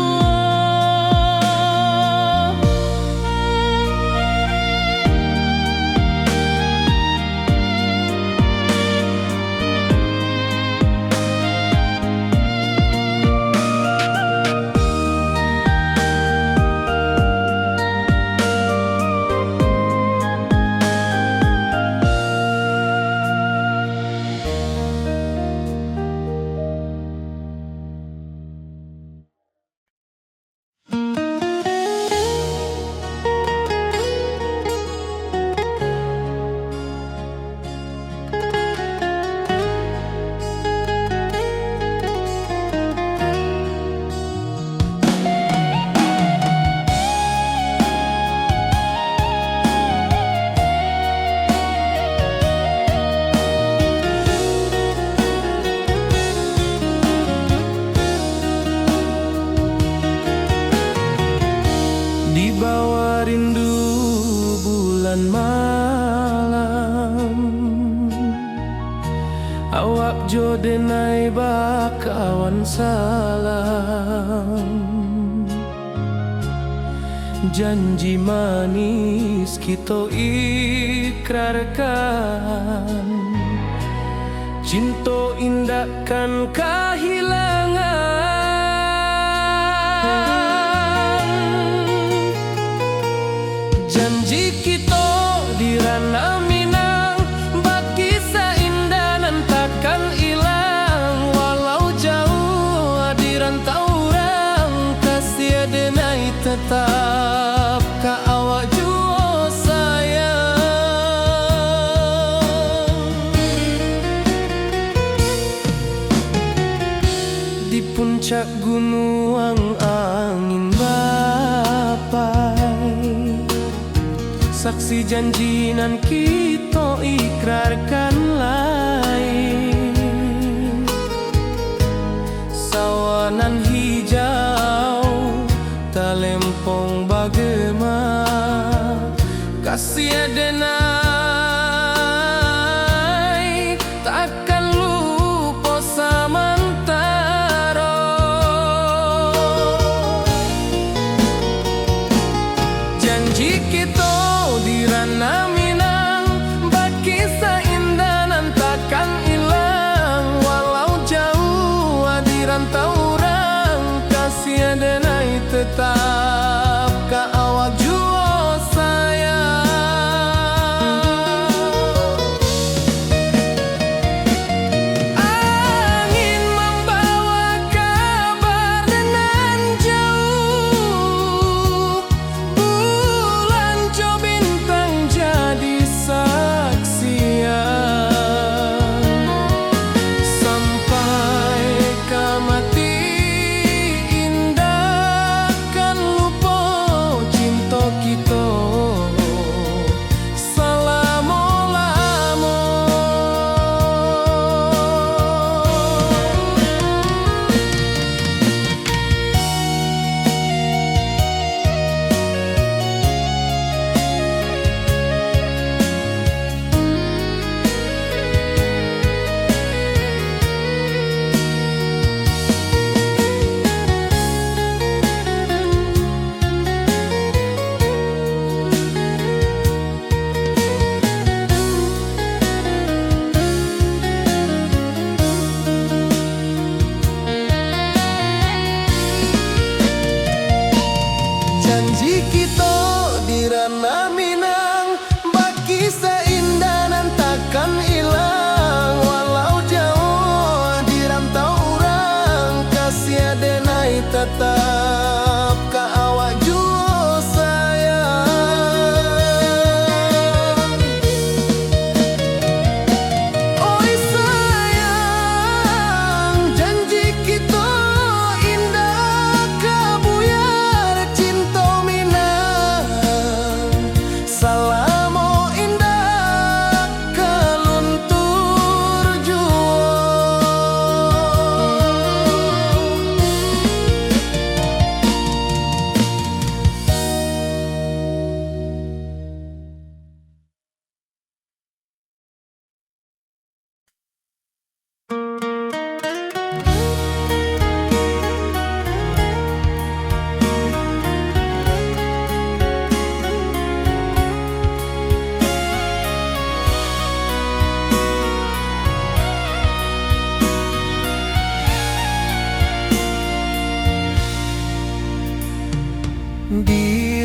Di bawah rindu bulan malam, awak jo denai bakawan salam. Janji manis kito ikrarkan, cinto indak kan kahilangan. Janji kito di Ranah Minang, bakisah indah nan takkan ilang. Walau jauah di rantau urang, kasiah denai tetap ka awak juo sayang. Di puncak gunuang angin bapai, saksi janji nan kito ikrarkan lai. Sawah nan hijau talempong bagema, kasiah denai takkan lupo samantaro. Janji kito di Ranah Minang, bakisah indah nan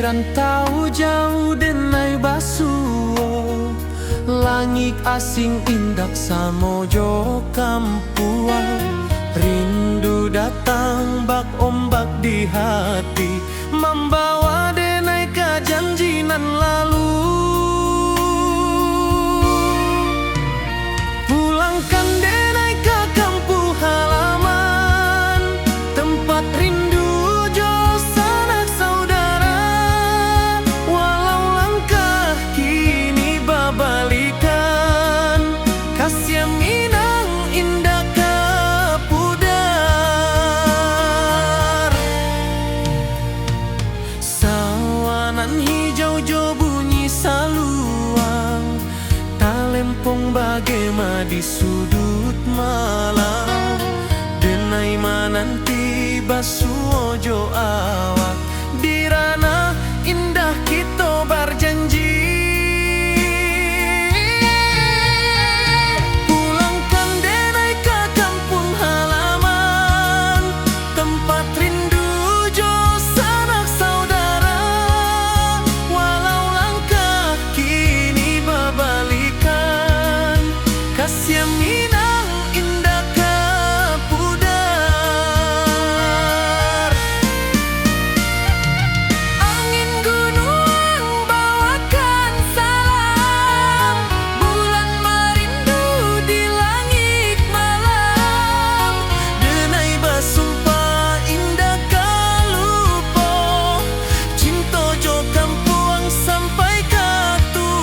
Rantau jauah denai basuo, langik asing indak samo jo kampuang. Rindu datang bak ombak di hati, mambawa denai ka janji nan lalu. Pulangkan denai ka kampuang halaman, tempat rindu jo sanak saudara. Walau langkah kini babalikan, kasiah Minang indak ka pudar. Sawanan hijau jo bunyi saluang, talempong bagema di suduik malam. Denai mananti basuo jo awak, di ranah indah kito barjanji. Pulangkan denai ka kampuang halaman, tempat rindu jo sanak saudara. Walau langkah kini babalikan, kasiah Minang indak ka pudar. Angin gunuang bawakan salam, bulan marindu di langik malam. Denai basumpah indak ka lupo, cinto jo kampuang sampai ka tuo.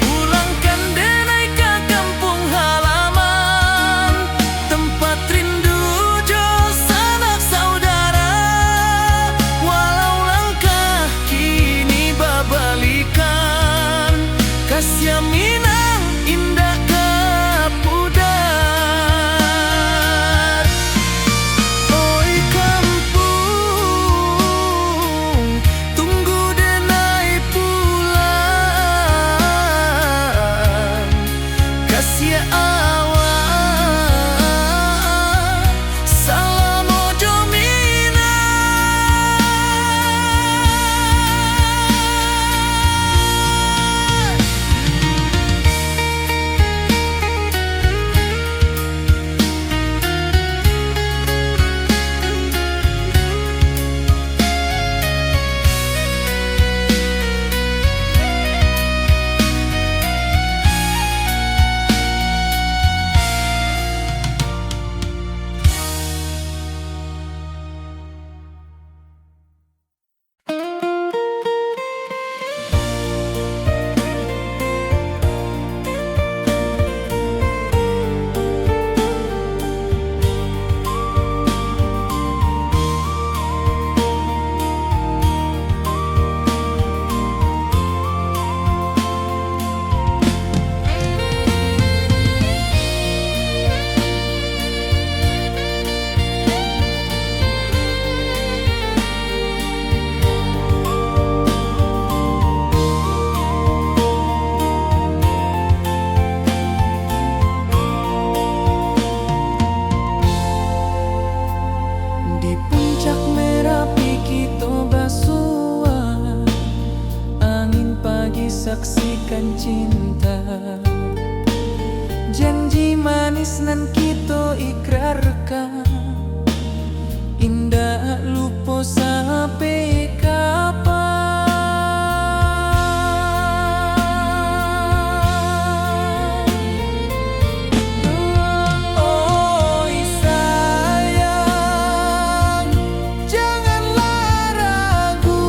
Pulangkan denai ka kampuang halaman, tempat rindu jo sanak saudara. Walau langkah kini babalikan, kasiah Minang indak ka pudar. Oi kampuang, tunggu denai pulang. Kasiah awak salamo jo Minang. Di puncak Merapi kito basua, angin pagi saksikan cinta. Janji manis nan kito ikrarkan, indak lupo sampai kapan. Oi sayang, janganlah ragu,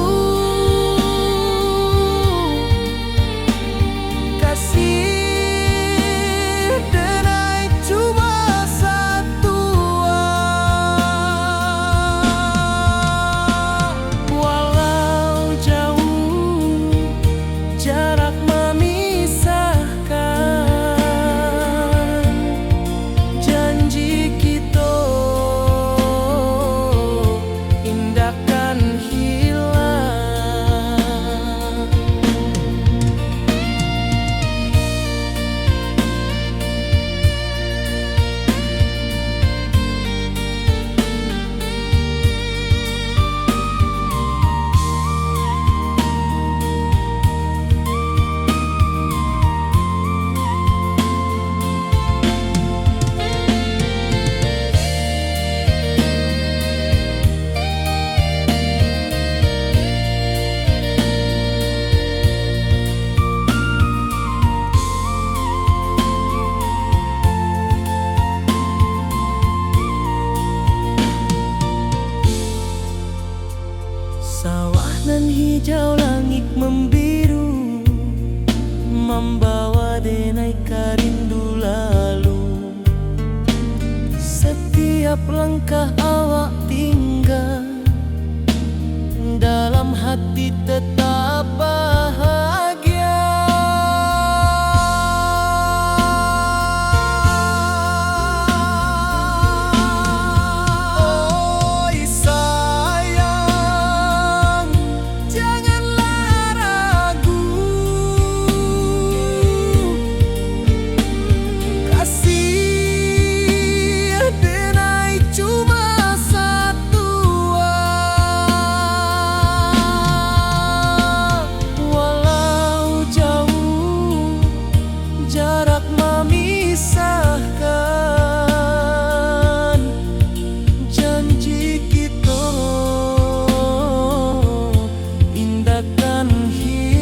Hijau langik mambiru, mambawa denai ka rindu lalu. Satiap langkah awak tingga, dalam hati tetap bahagia. Oi sayang, janganlah ragu. Kasih denai cuma satua, walau jauh jarak mamisahkan, janji kito indak kan hilang.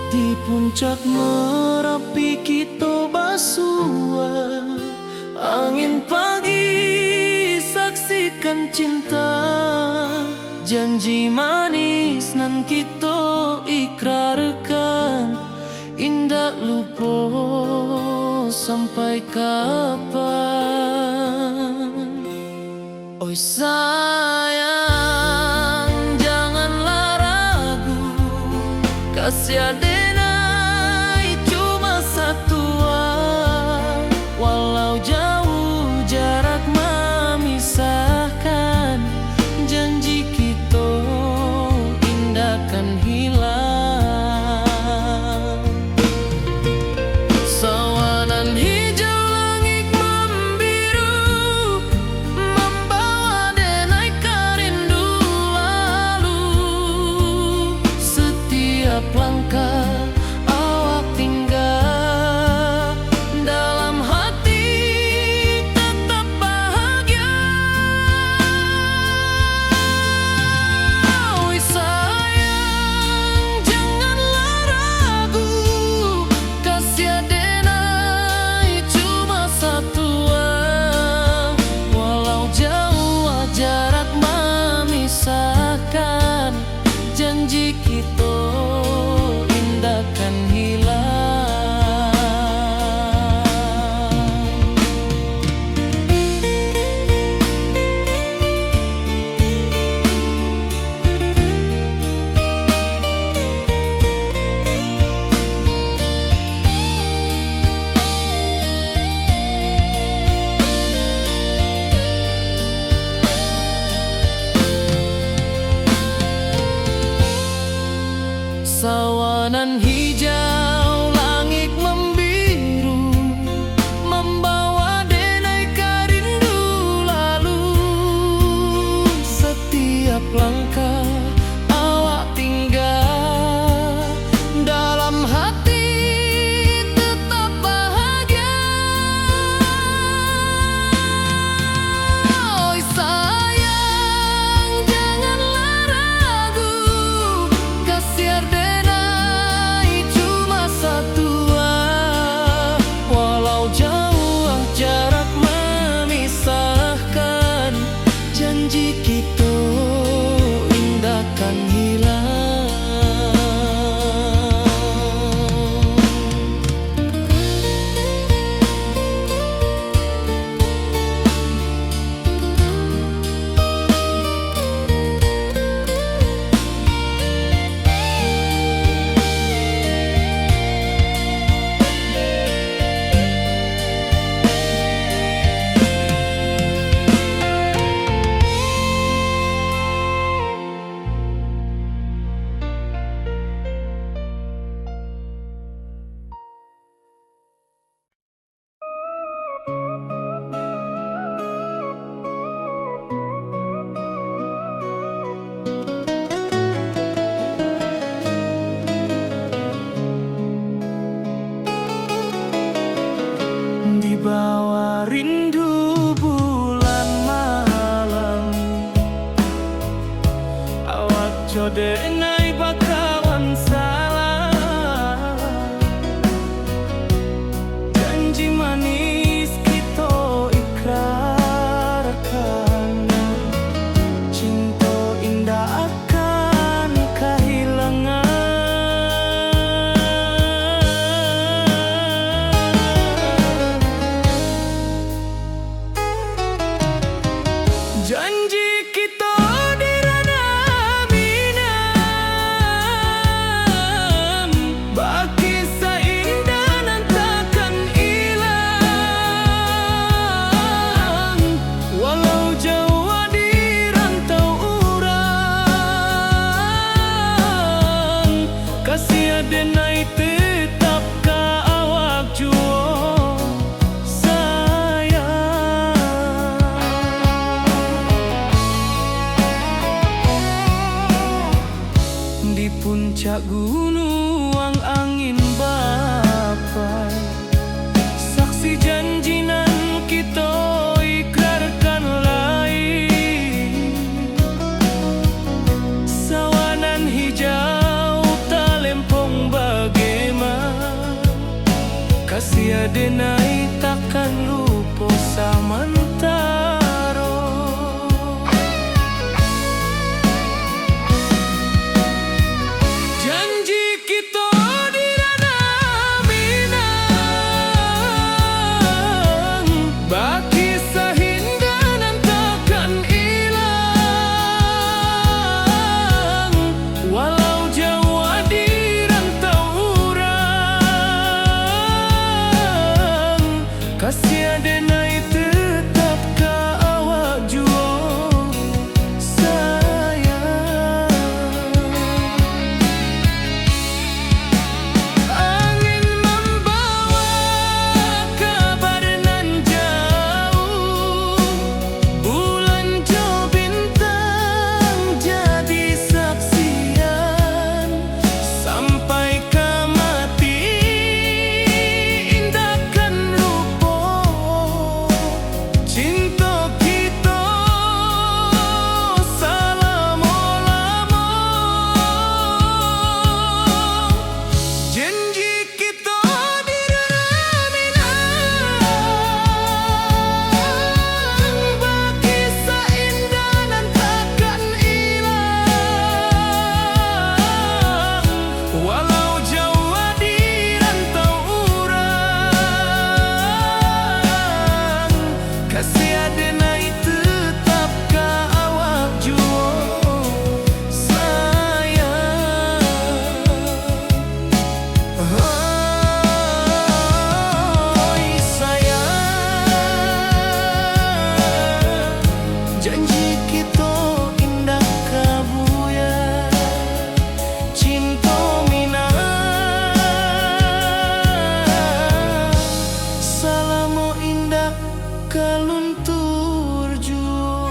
Di puncak Marapi kito basua, angin pagi saksikan cinta, janji manis nan kito ikrarkan, indak lupo sampai kapan. Oi sayang, janganlah ragu, kasih denai cuma satua, walau jauh jarak mamisahkan, janji kito indak kan hilang. Sawanan hijau langik mambiru, mambawa denai ka rindu lalu. Satiap langkah awak tingga, dalam hati tetap bahagia. Oi sayang, janganlah ragu, kasih denai cuma satua, walau jauh jarak mamisahkan, janji kito indak kan hilang. Sawanan hijau langik mambiru, mambawa denai ka rindu lalu. Satiap langkah awak tingga, dalam hati tetap bahagia. Oi sayang, janganlah ragu, kasih denai cuma Yo denai bakawan salah, janji manis kito ikrarkan, cinto indak akan kahilangan. Janji kito di ranah Minang, bakisah indah nan takkan ilang. Walau jauah di rantau urang, kasih adenai tetap ka awak juo, sayang. Di puncak gunuang angin bapai, saksi janji nan kito ikrarkan lai. Sawah nan hijau talempong bagema, kasih adenai takkan lupo samantaro. Janji kito di ranah Minang, bakisah indah nan takkan ilang. Walau jauah di rantau urang, kasih adenai tetap ka awak juo, sayang. Angin mambawa kabar nan jauah, bulan jo bintang jadi saksian. Sampai ka mati indak kan lupo cinto kito salamo-lamo. Janji kito di ranah Minang, bakisah indah nan takkan ilang. Walau jauah di rantau urang, kasih adenai tetap ka awak juo, sayang. Oi, sayang, janji kito indak ka buyar. Cinto Minang salamo indak ka luntur juo.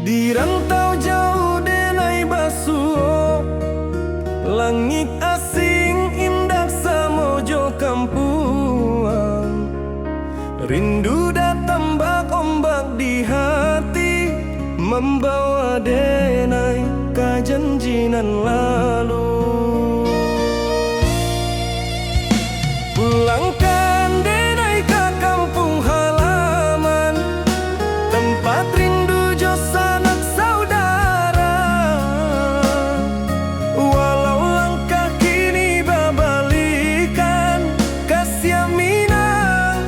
Di rantau jauah denai basuo, langik asing indak samo jo kampuang. Rindu datang bak ombak di hati, mambawa denai ka janji nan lalu. Pulangkan denai ka kampuang halaman, tampat rindu jo sanak saudara. Walau langkah kini babalikan, kasiah Minang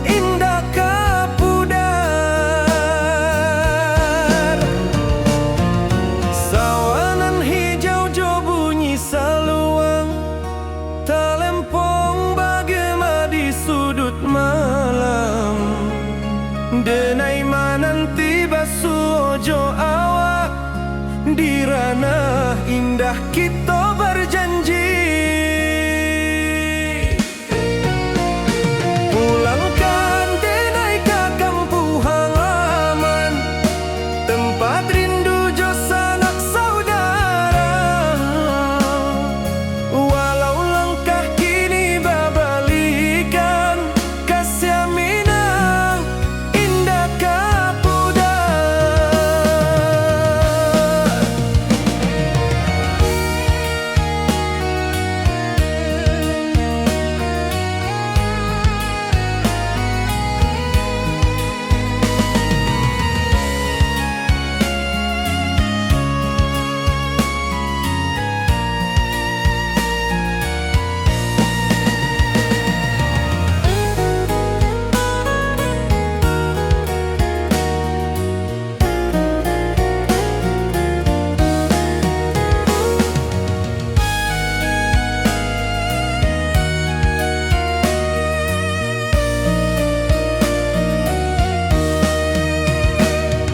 indak ka pudar. Denai mananti basuo jo awak, di ranah indah kito barjanji. Pulangkan denai ka kampuang halaman, tempat rindu jo sanak saudara. Walau langkah kini babalikan, kasiah Minang indak ka pudar.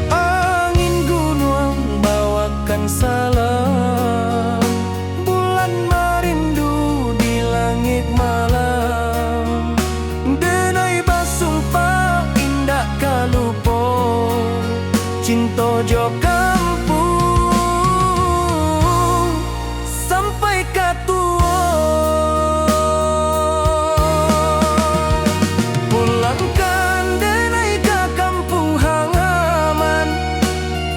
Angin gunuang bawakan salam, bulan marindu di langik malam. Denai basumpah indak ka lupo, cinto jo kampuang sampai ka tuo. Pulangkan denai ka kampuang halaman,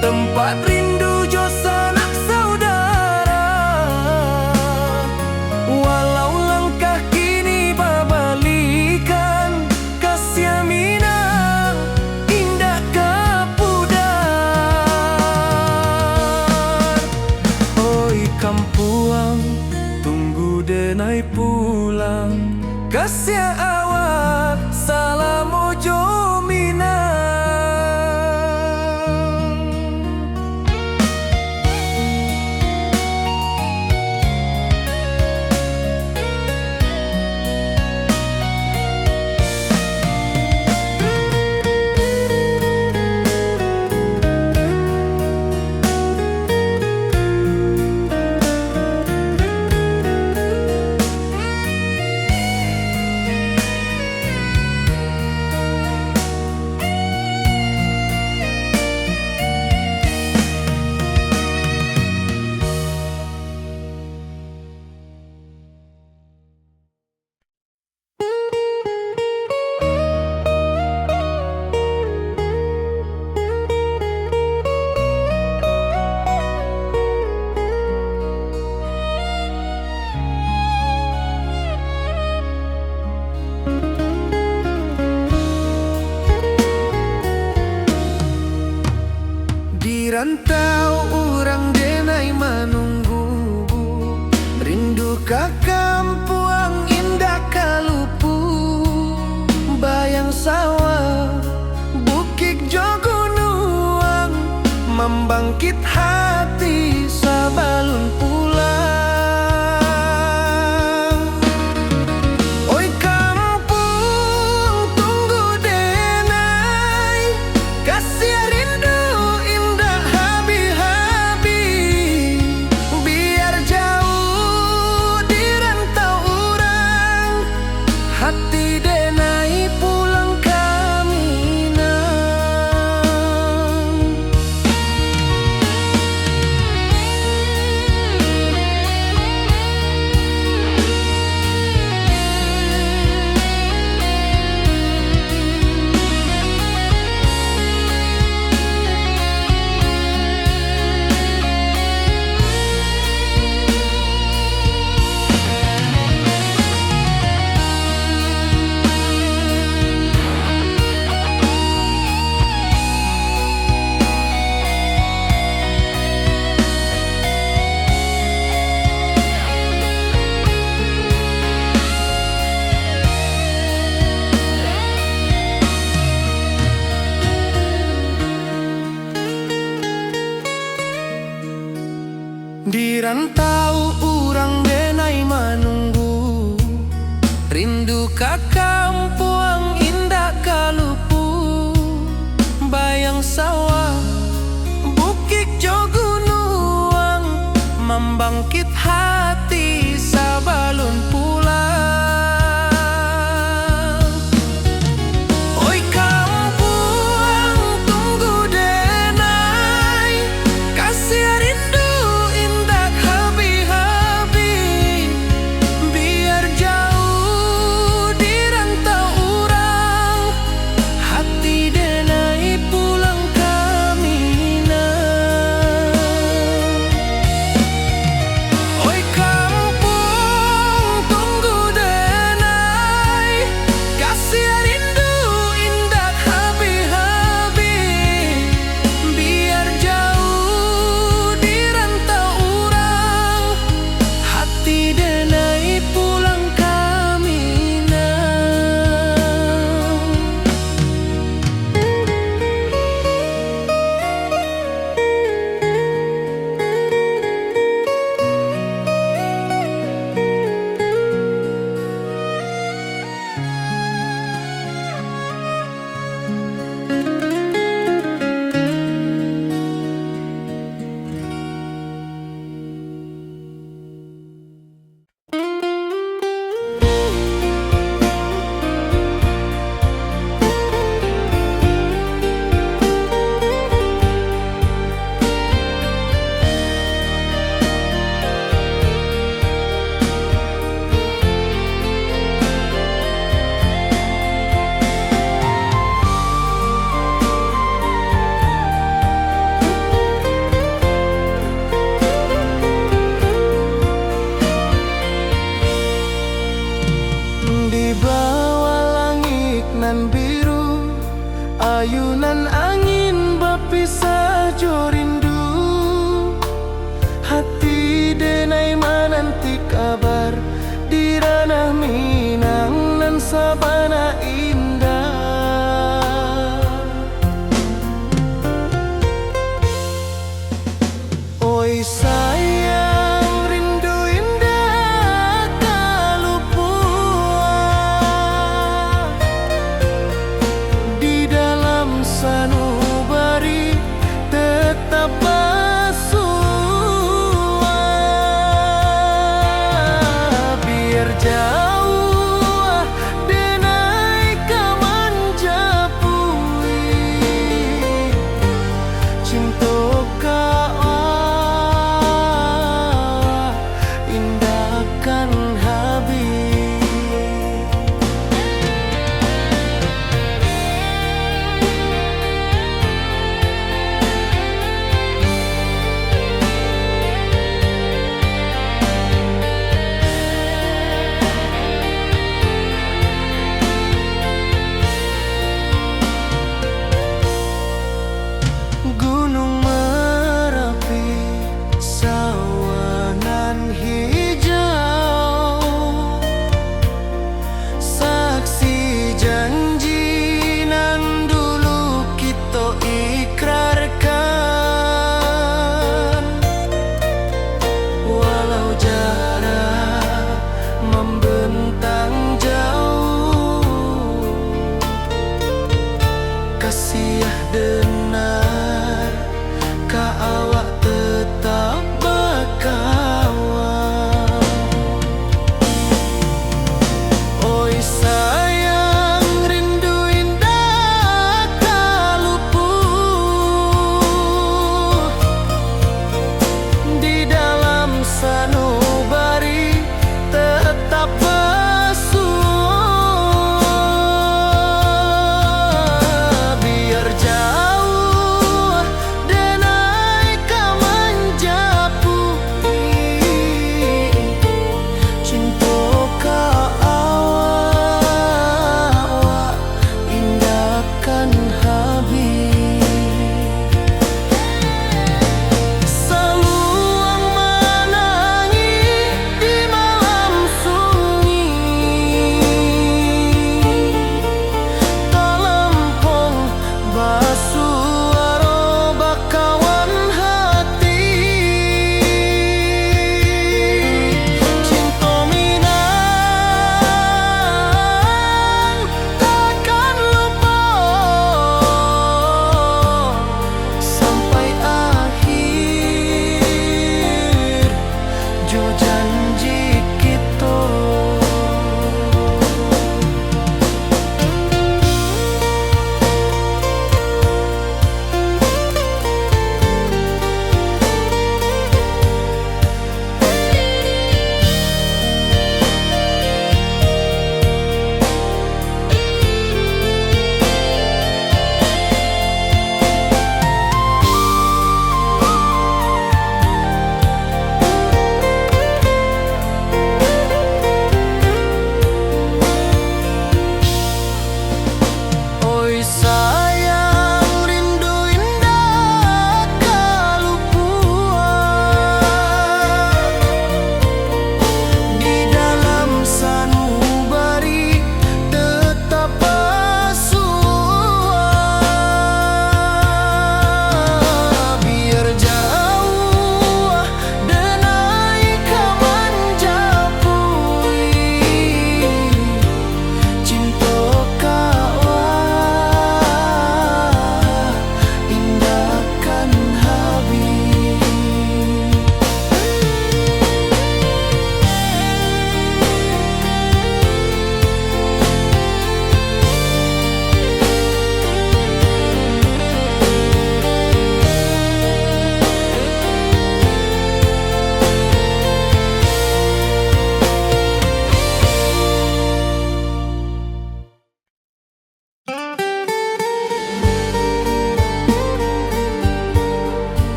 tempat rindu jo sanak saudara. Walau langkah kini babalikan, kasiah Minang indak ka pudar. Oi kampuang, tunggu denai pulang, kasiah awak salamo jo Minang. Di rantau urang denai manunggu, rindu ka kampuang indak ka lupu. Bayang sawah, bukik jo gunuang, mambangkik hati sabalun pulang. Oi kampuang, tunggu denai, kasiah rindu indak habih-habih. Biar jauah di rantau urang, hati denai pulang ka Minang. Di rantau urang denai manunggu, rindu ka kampuang indak ka lupu. Bangkit hati sabalun pulang. Oi kampuang, tunggu denai, kasiah rindu indak habih-habih. Biar jauh di rantau urang, hati denai pulang ka Minang. Oi kampuang, tunggu denai, kasiah rindu indak habih-habih. Biar jauh di rantau urang, hati denai pulang ka Minang. Di bawah langik nan biru, ayunan angin bapisah jo rindu. Hati denai mananti kabar di ranah Minang nan sabana indah. Oi sayang, rindu indak ka lupuak di dalam sanu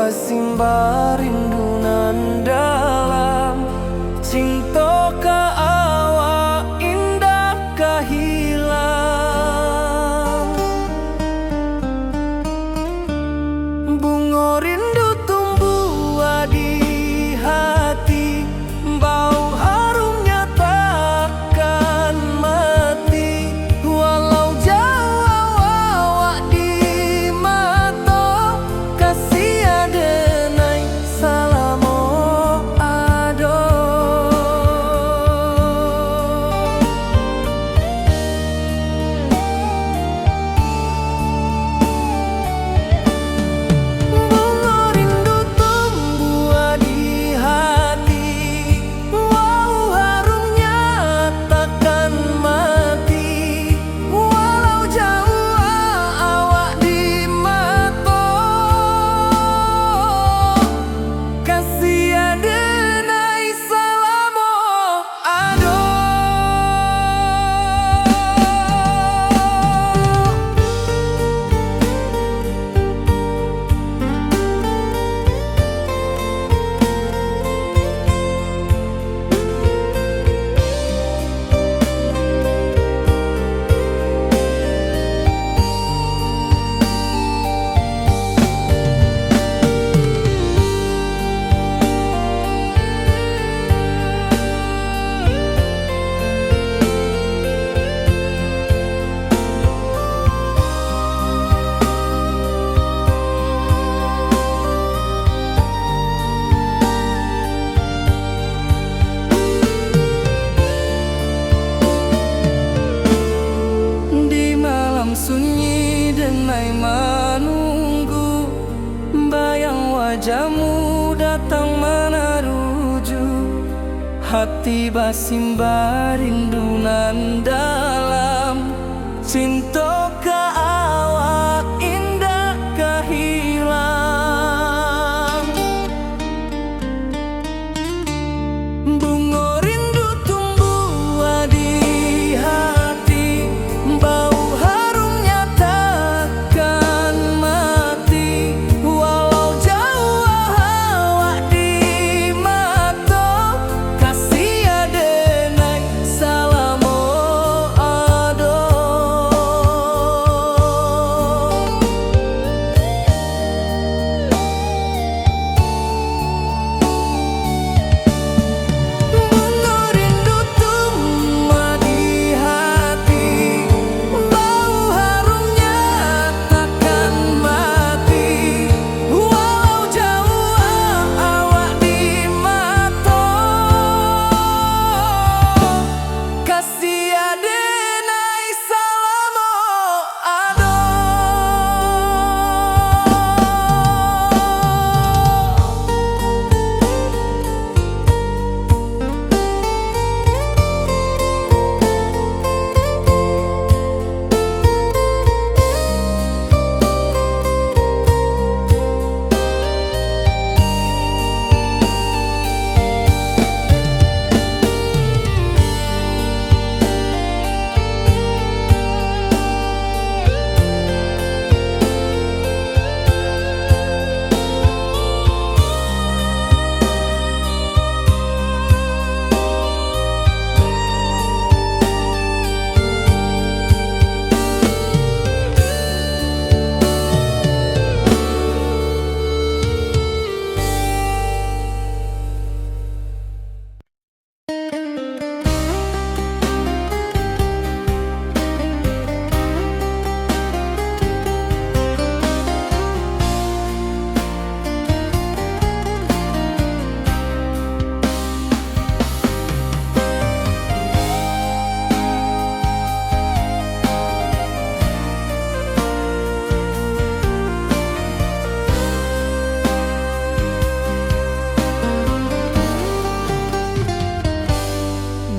Simba rindu nan dalam, cinto ka awak indak ka hilang. Bungo rindu tumbuah di hati, bau harumnya takkan mati. Walau jauah awak di mato, kasih adenai salamo ado. Bungo rindu tumbuah di hati, bau harumnya takkan mati. Walau jauah awak di mato, kasih adenai salamo ado. Di malam sunyi denai manunggu, bayang wajahmu datang manaruju. Hati basimba rindu nan dalam, cinto ka awak indak ka hilang. Bungo rindu tumbuah di hati, bau harumnya takkan mati. Walau jauah awak di mato, kasih adenai salamo ado. Bungo rindu tumbuah di hati, bau harumnya takkan mati. Walau jauah awak di mato, kasih adenai salamo ado.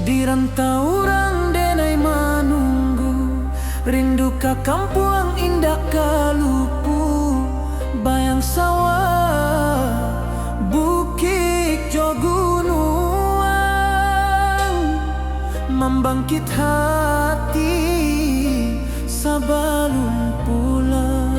Di rantau urang denai manunggu, rindu ka kampuang indak ka lupu, bayang sawah, bukik jo gunuang, mambangkik hati sabalun pulang.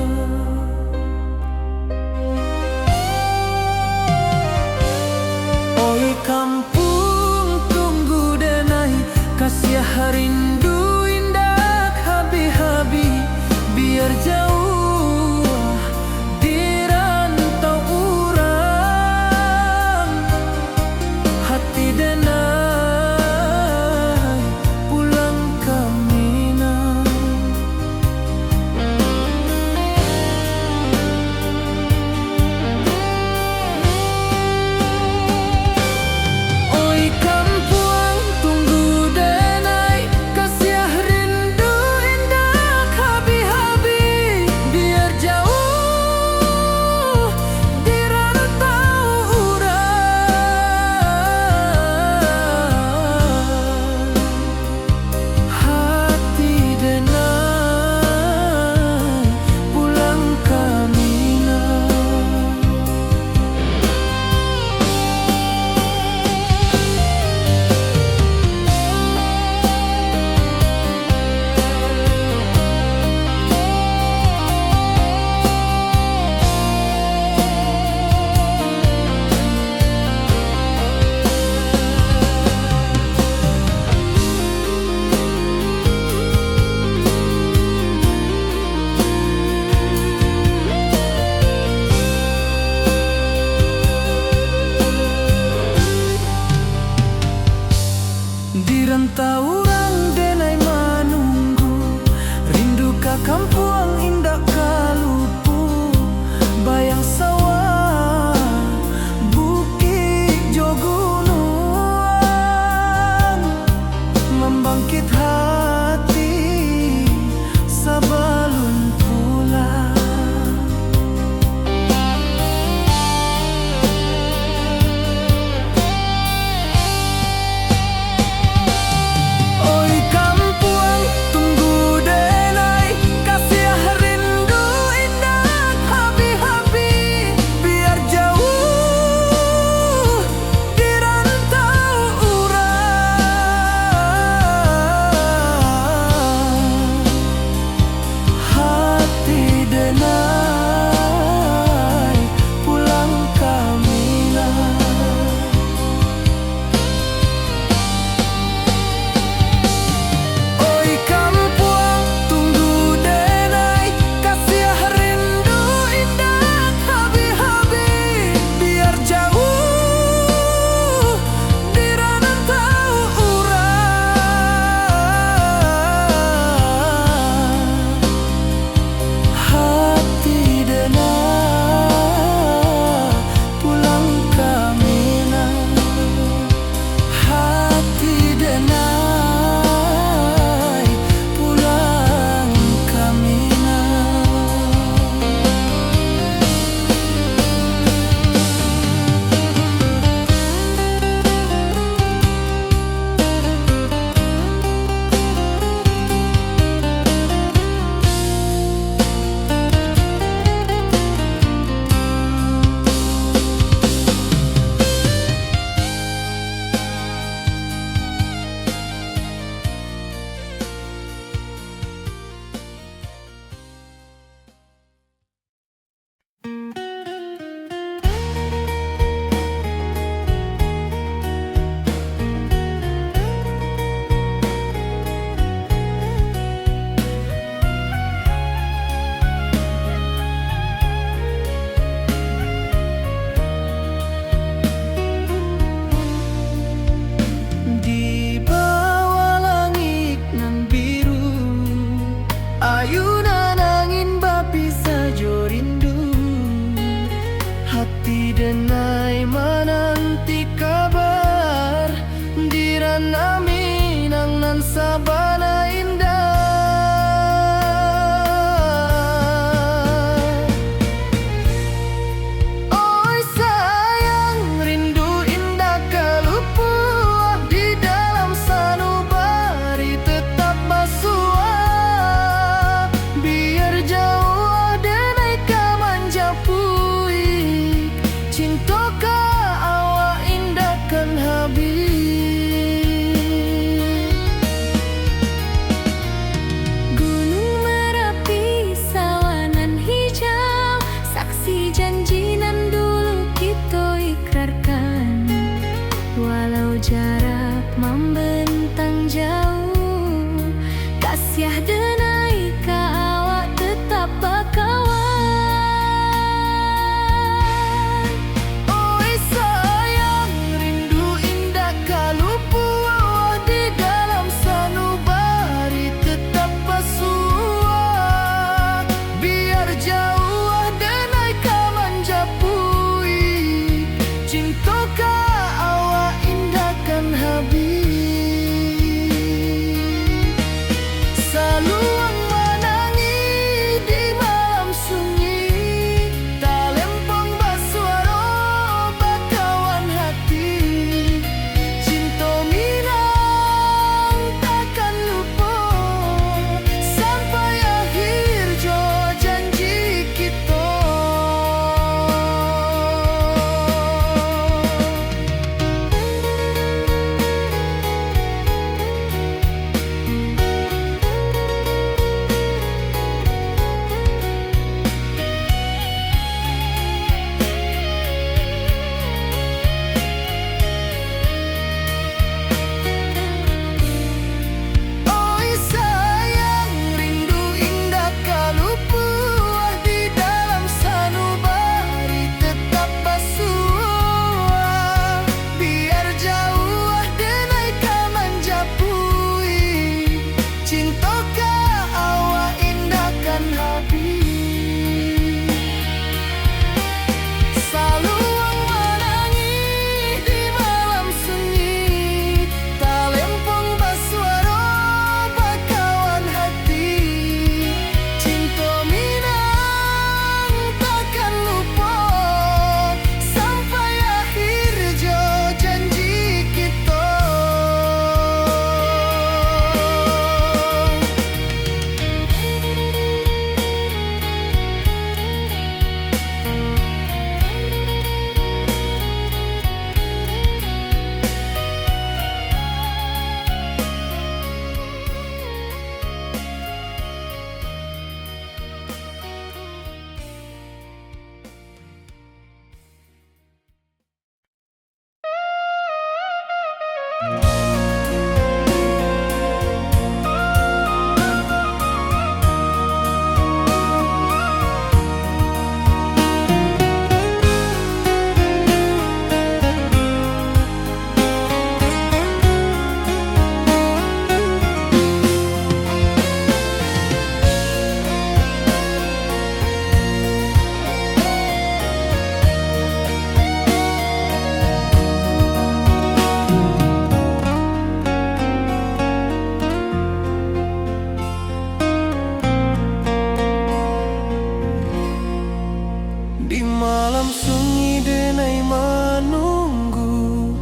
Malam sunyi denai manunggu,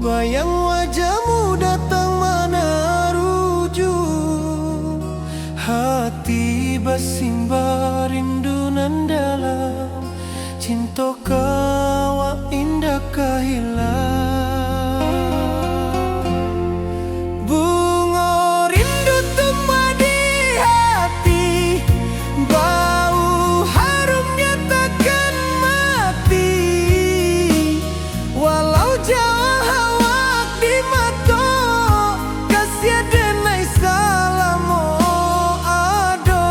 bayang wajahmu datang manaruju. Hati basimba rindu nan dalam, cinto ka awak indak ka hilang. Bungo rindu tumbuah di hati, bau harumnya takkan mati. Walau jauah awak di mato, kasiah denai salamo ado.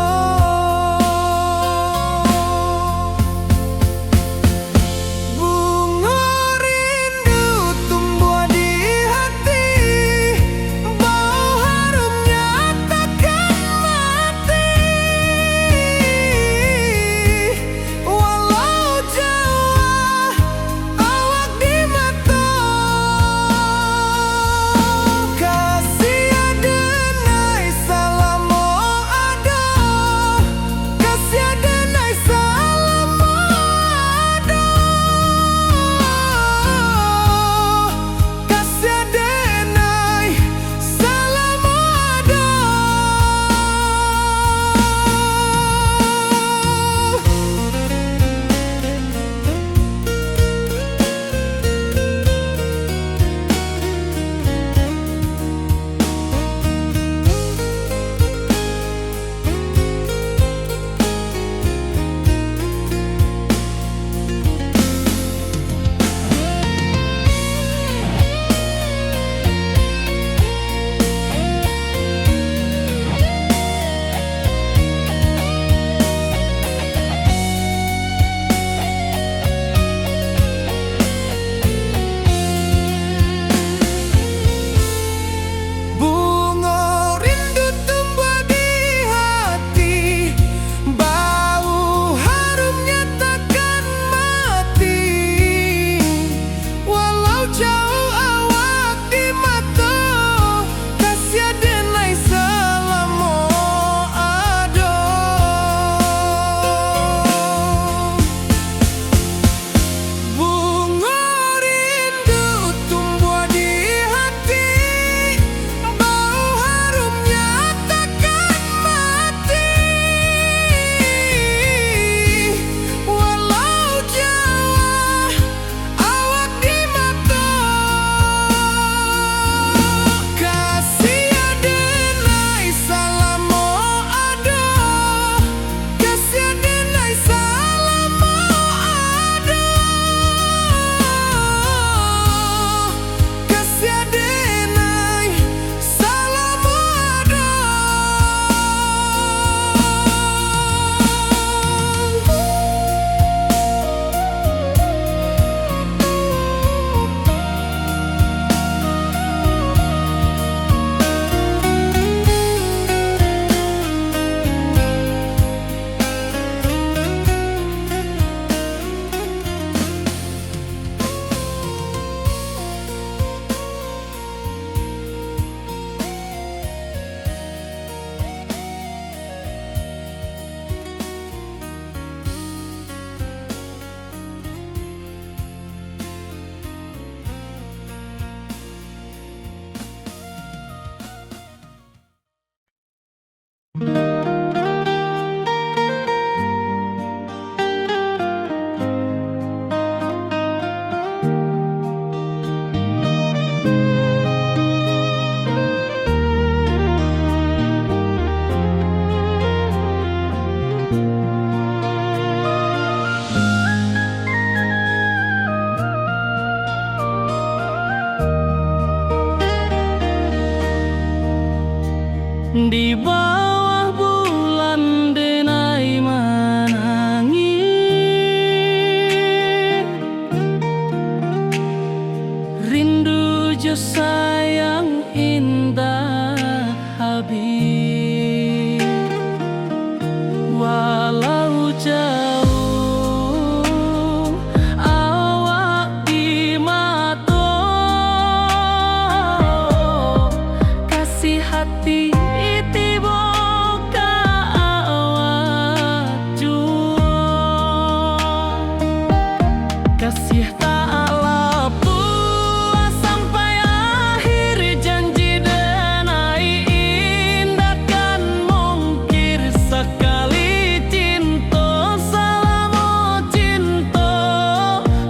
Kasih tak lah puas sampai akhir, janji denai indak kan mungkir, sakali cinto, salamo cinto,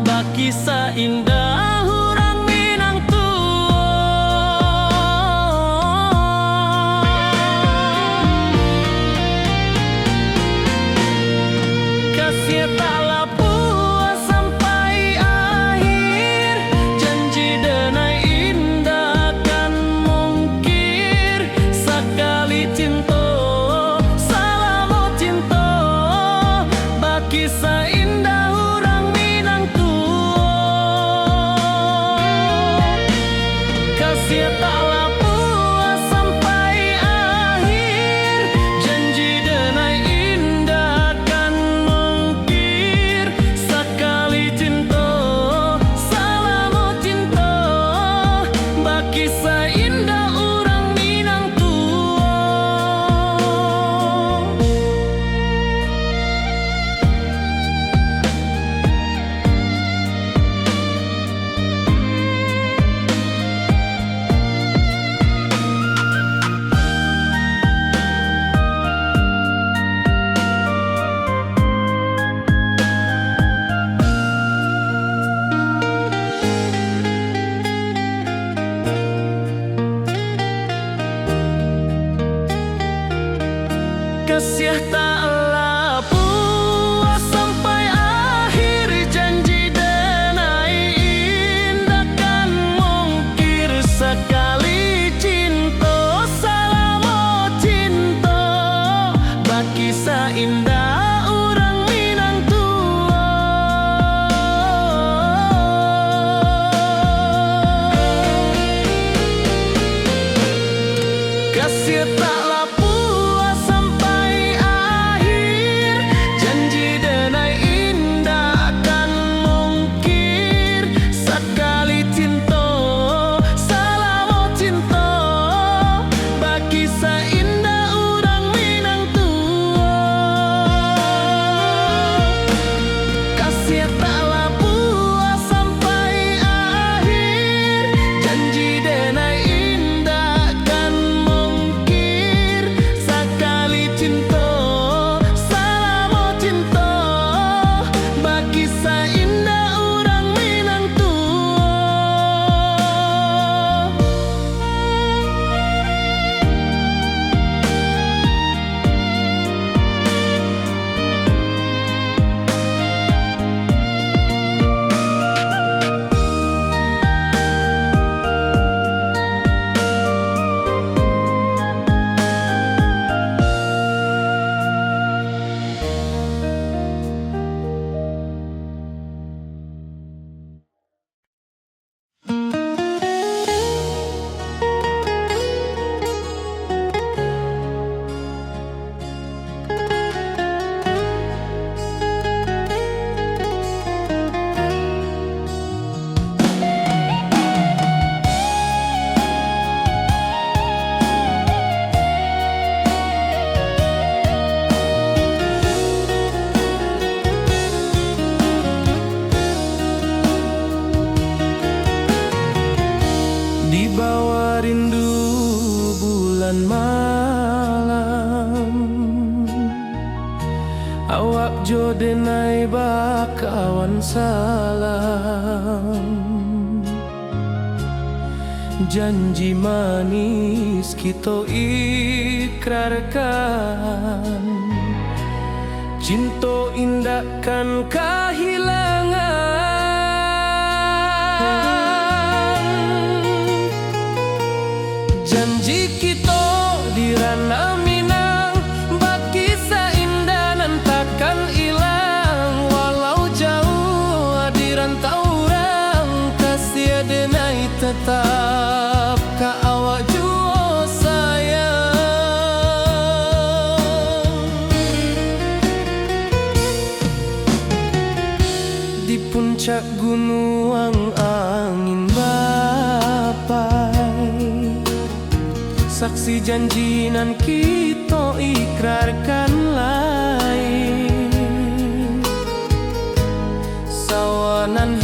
bakisah indah urang Minang tuo. Kasih tak lah puas sampai akhir, janji denai indak kan mungkir, sakali cinto, salamo cinto, bakisah indah urang Minang tuo. Kasih tak lah puas sampai akhir, janji denai indak kan mungkir, sakali cinto, salamo cinto, bakisah indah urang Minang tuo. Kasih tak lah puas sampai akhir, janji denai indak kan mungkir, sakali cinto, salamo cinto, bakisah indah urang Minang tuo. Kasih tak lah puas sampai akhir, janji denai indak kan mungkir, sakali cinto, salamo cinto, bakisah indah urang Minang tuo. Kasih tak lah puas sampai akhir, janji denai indak kan mungkir, sakali cinto, salamo cinto, bakisah indah urang Minang tuo. Di bawah rindu bulan malam, awak jo denai bakawan salam. Janji manis kito ikrarkan, cinto indak kan kahilangan. Janji kito di ranah Minang, bakisah indah nan takkan ilang. Walau jauah di rantau urang, kasih denai tetap ka awak juo sayang. Di puncak gunuang angin bapai, saksi janji nan kito ikrarkan lai. Sawah nan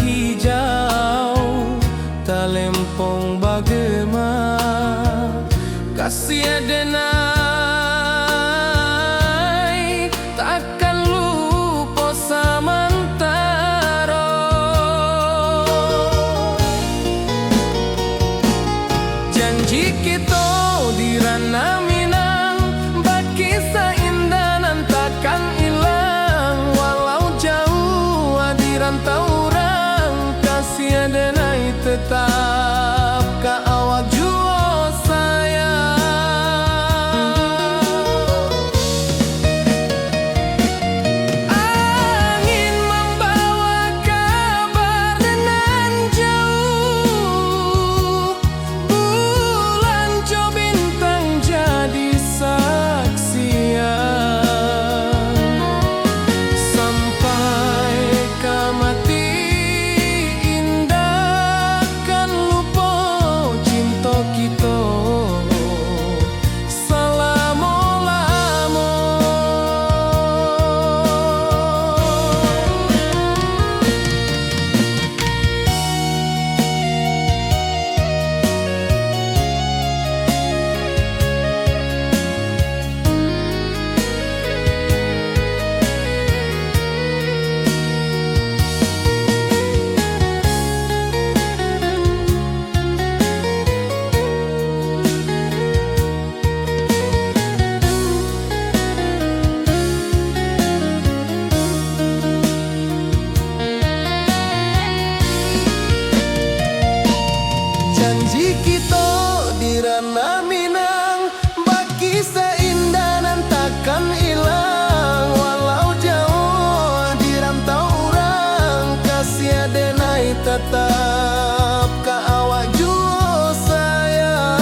Jikito di Ranah Minang, bakisah indah nan takkan ilang. Walau jauah di rantau urang, kasiah denai tatap ka awak juo sayang.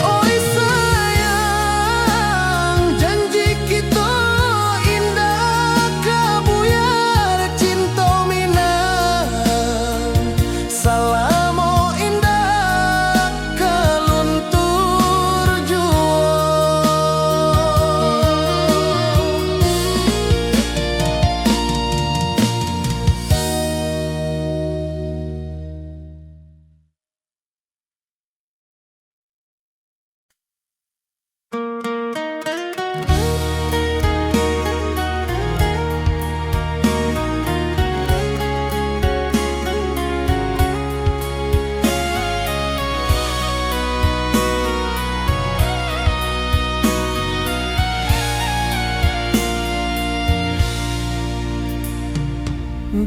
Oi sayang, janji kito indak ka buyar, cinto Minang salamo indak ka luntur juo.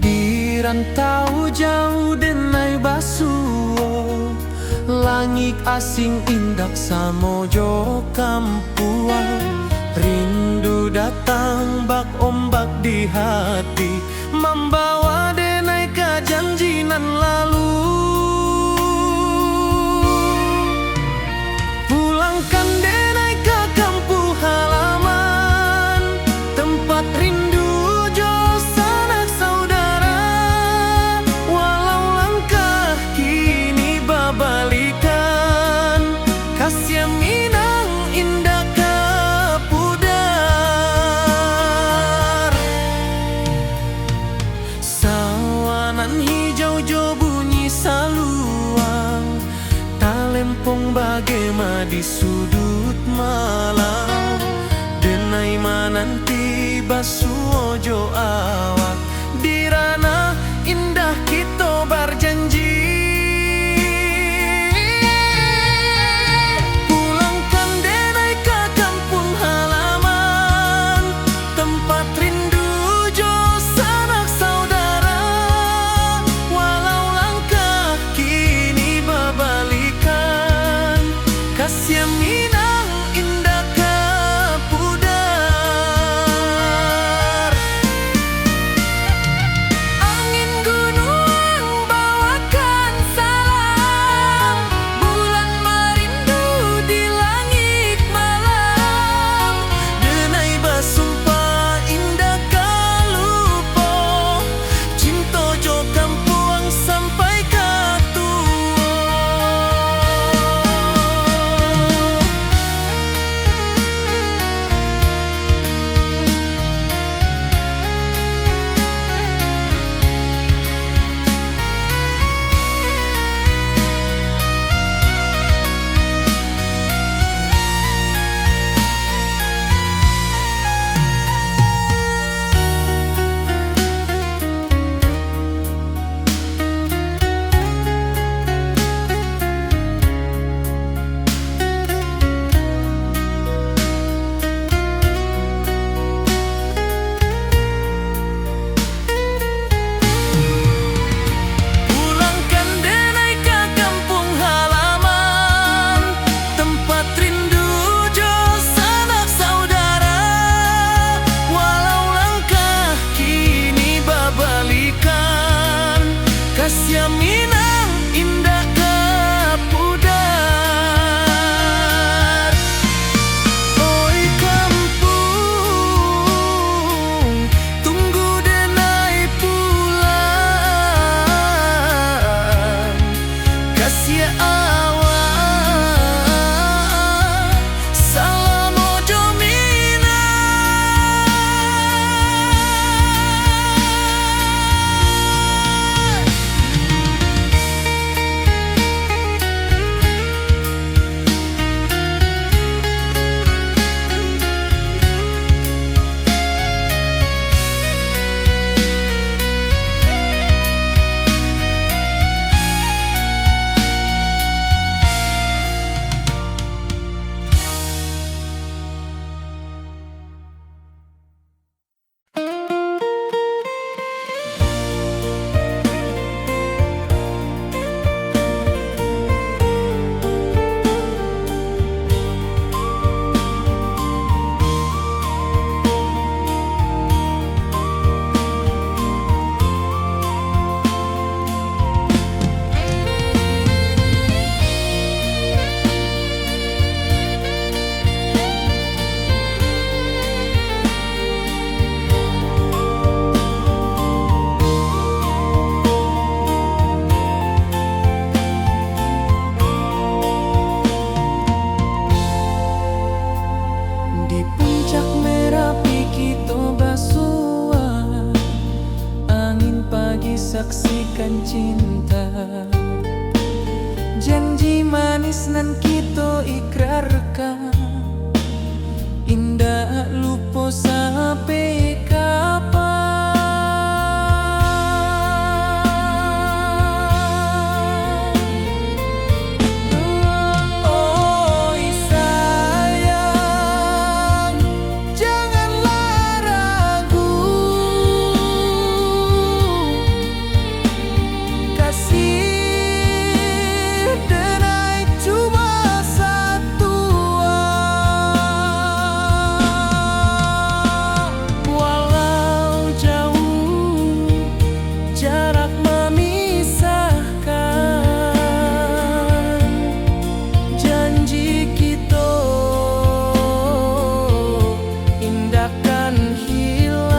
Di rantau jauah denai basuo, langik asing indak samo jo kampuang. Rindu datang bak ombak di hati, mambawa denai ka janji nan lalu. Pulangkan denai ka kampuang halaman, tempat rindu jo sanak saudara. Walau langkah kini babalikan, kasiah Minang indak ka pudar. Sawah nan hijau jo bunyi saluang, talempong bagema di suduik malam. Denai mananti basuo jo awak, di Ranah Indah kito barjanji. Pulangkan denai ka kampuang halaman, tempat rindu jo sanak saudara. Walau langkah kini babalikan, kasiah Minang indak ka pudar. dan cinta. Janji manis nan kito ikrarkan, indak lupo sampai kapan. Oi sayang, janganlah ragu, kasih denai cuma satu. Walau jauh jarak memisahkan, janji kito indak kan hilang.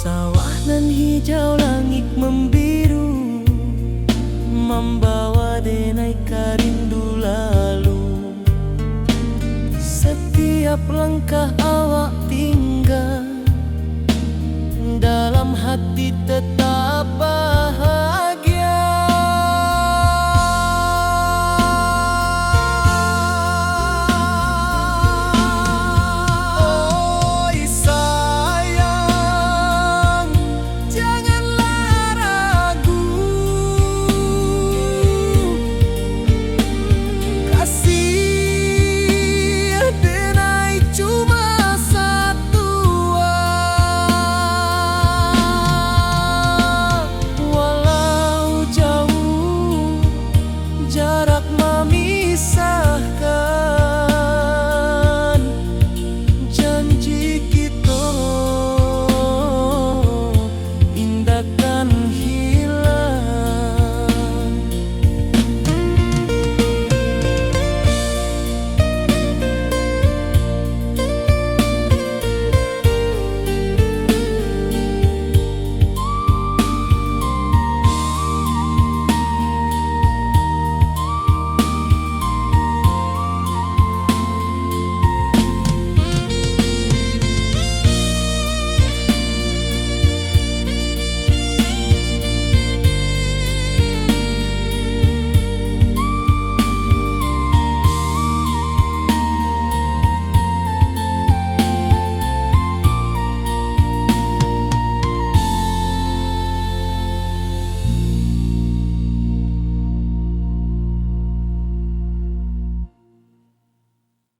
Sawah nan hijau, langik mambiru, mambawa denai ka rindu lalu. Satiap langkah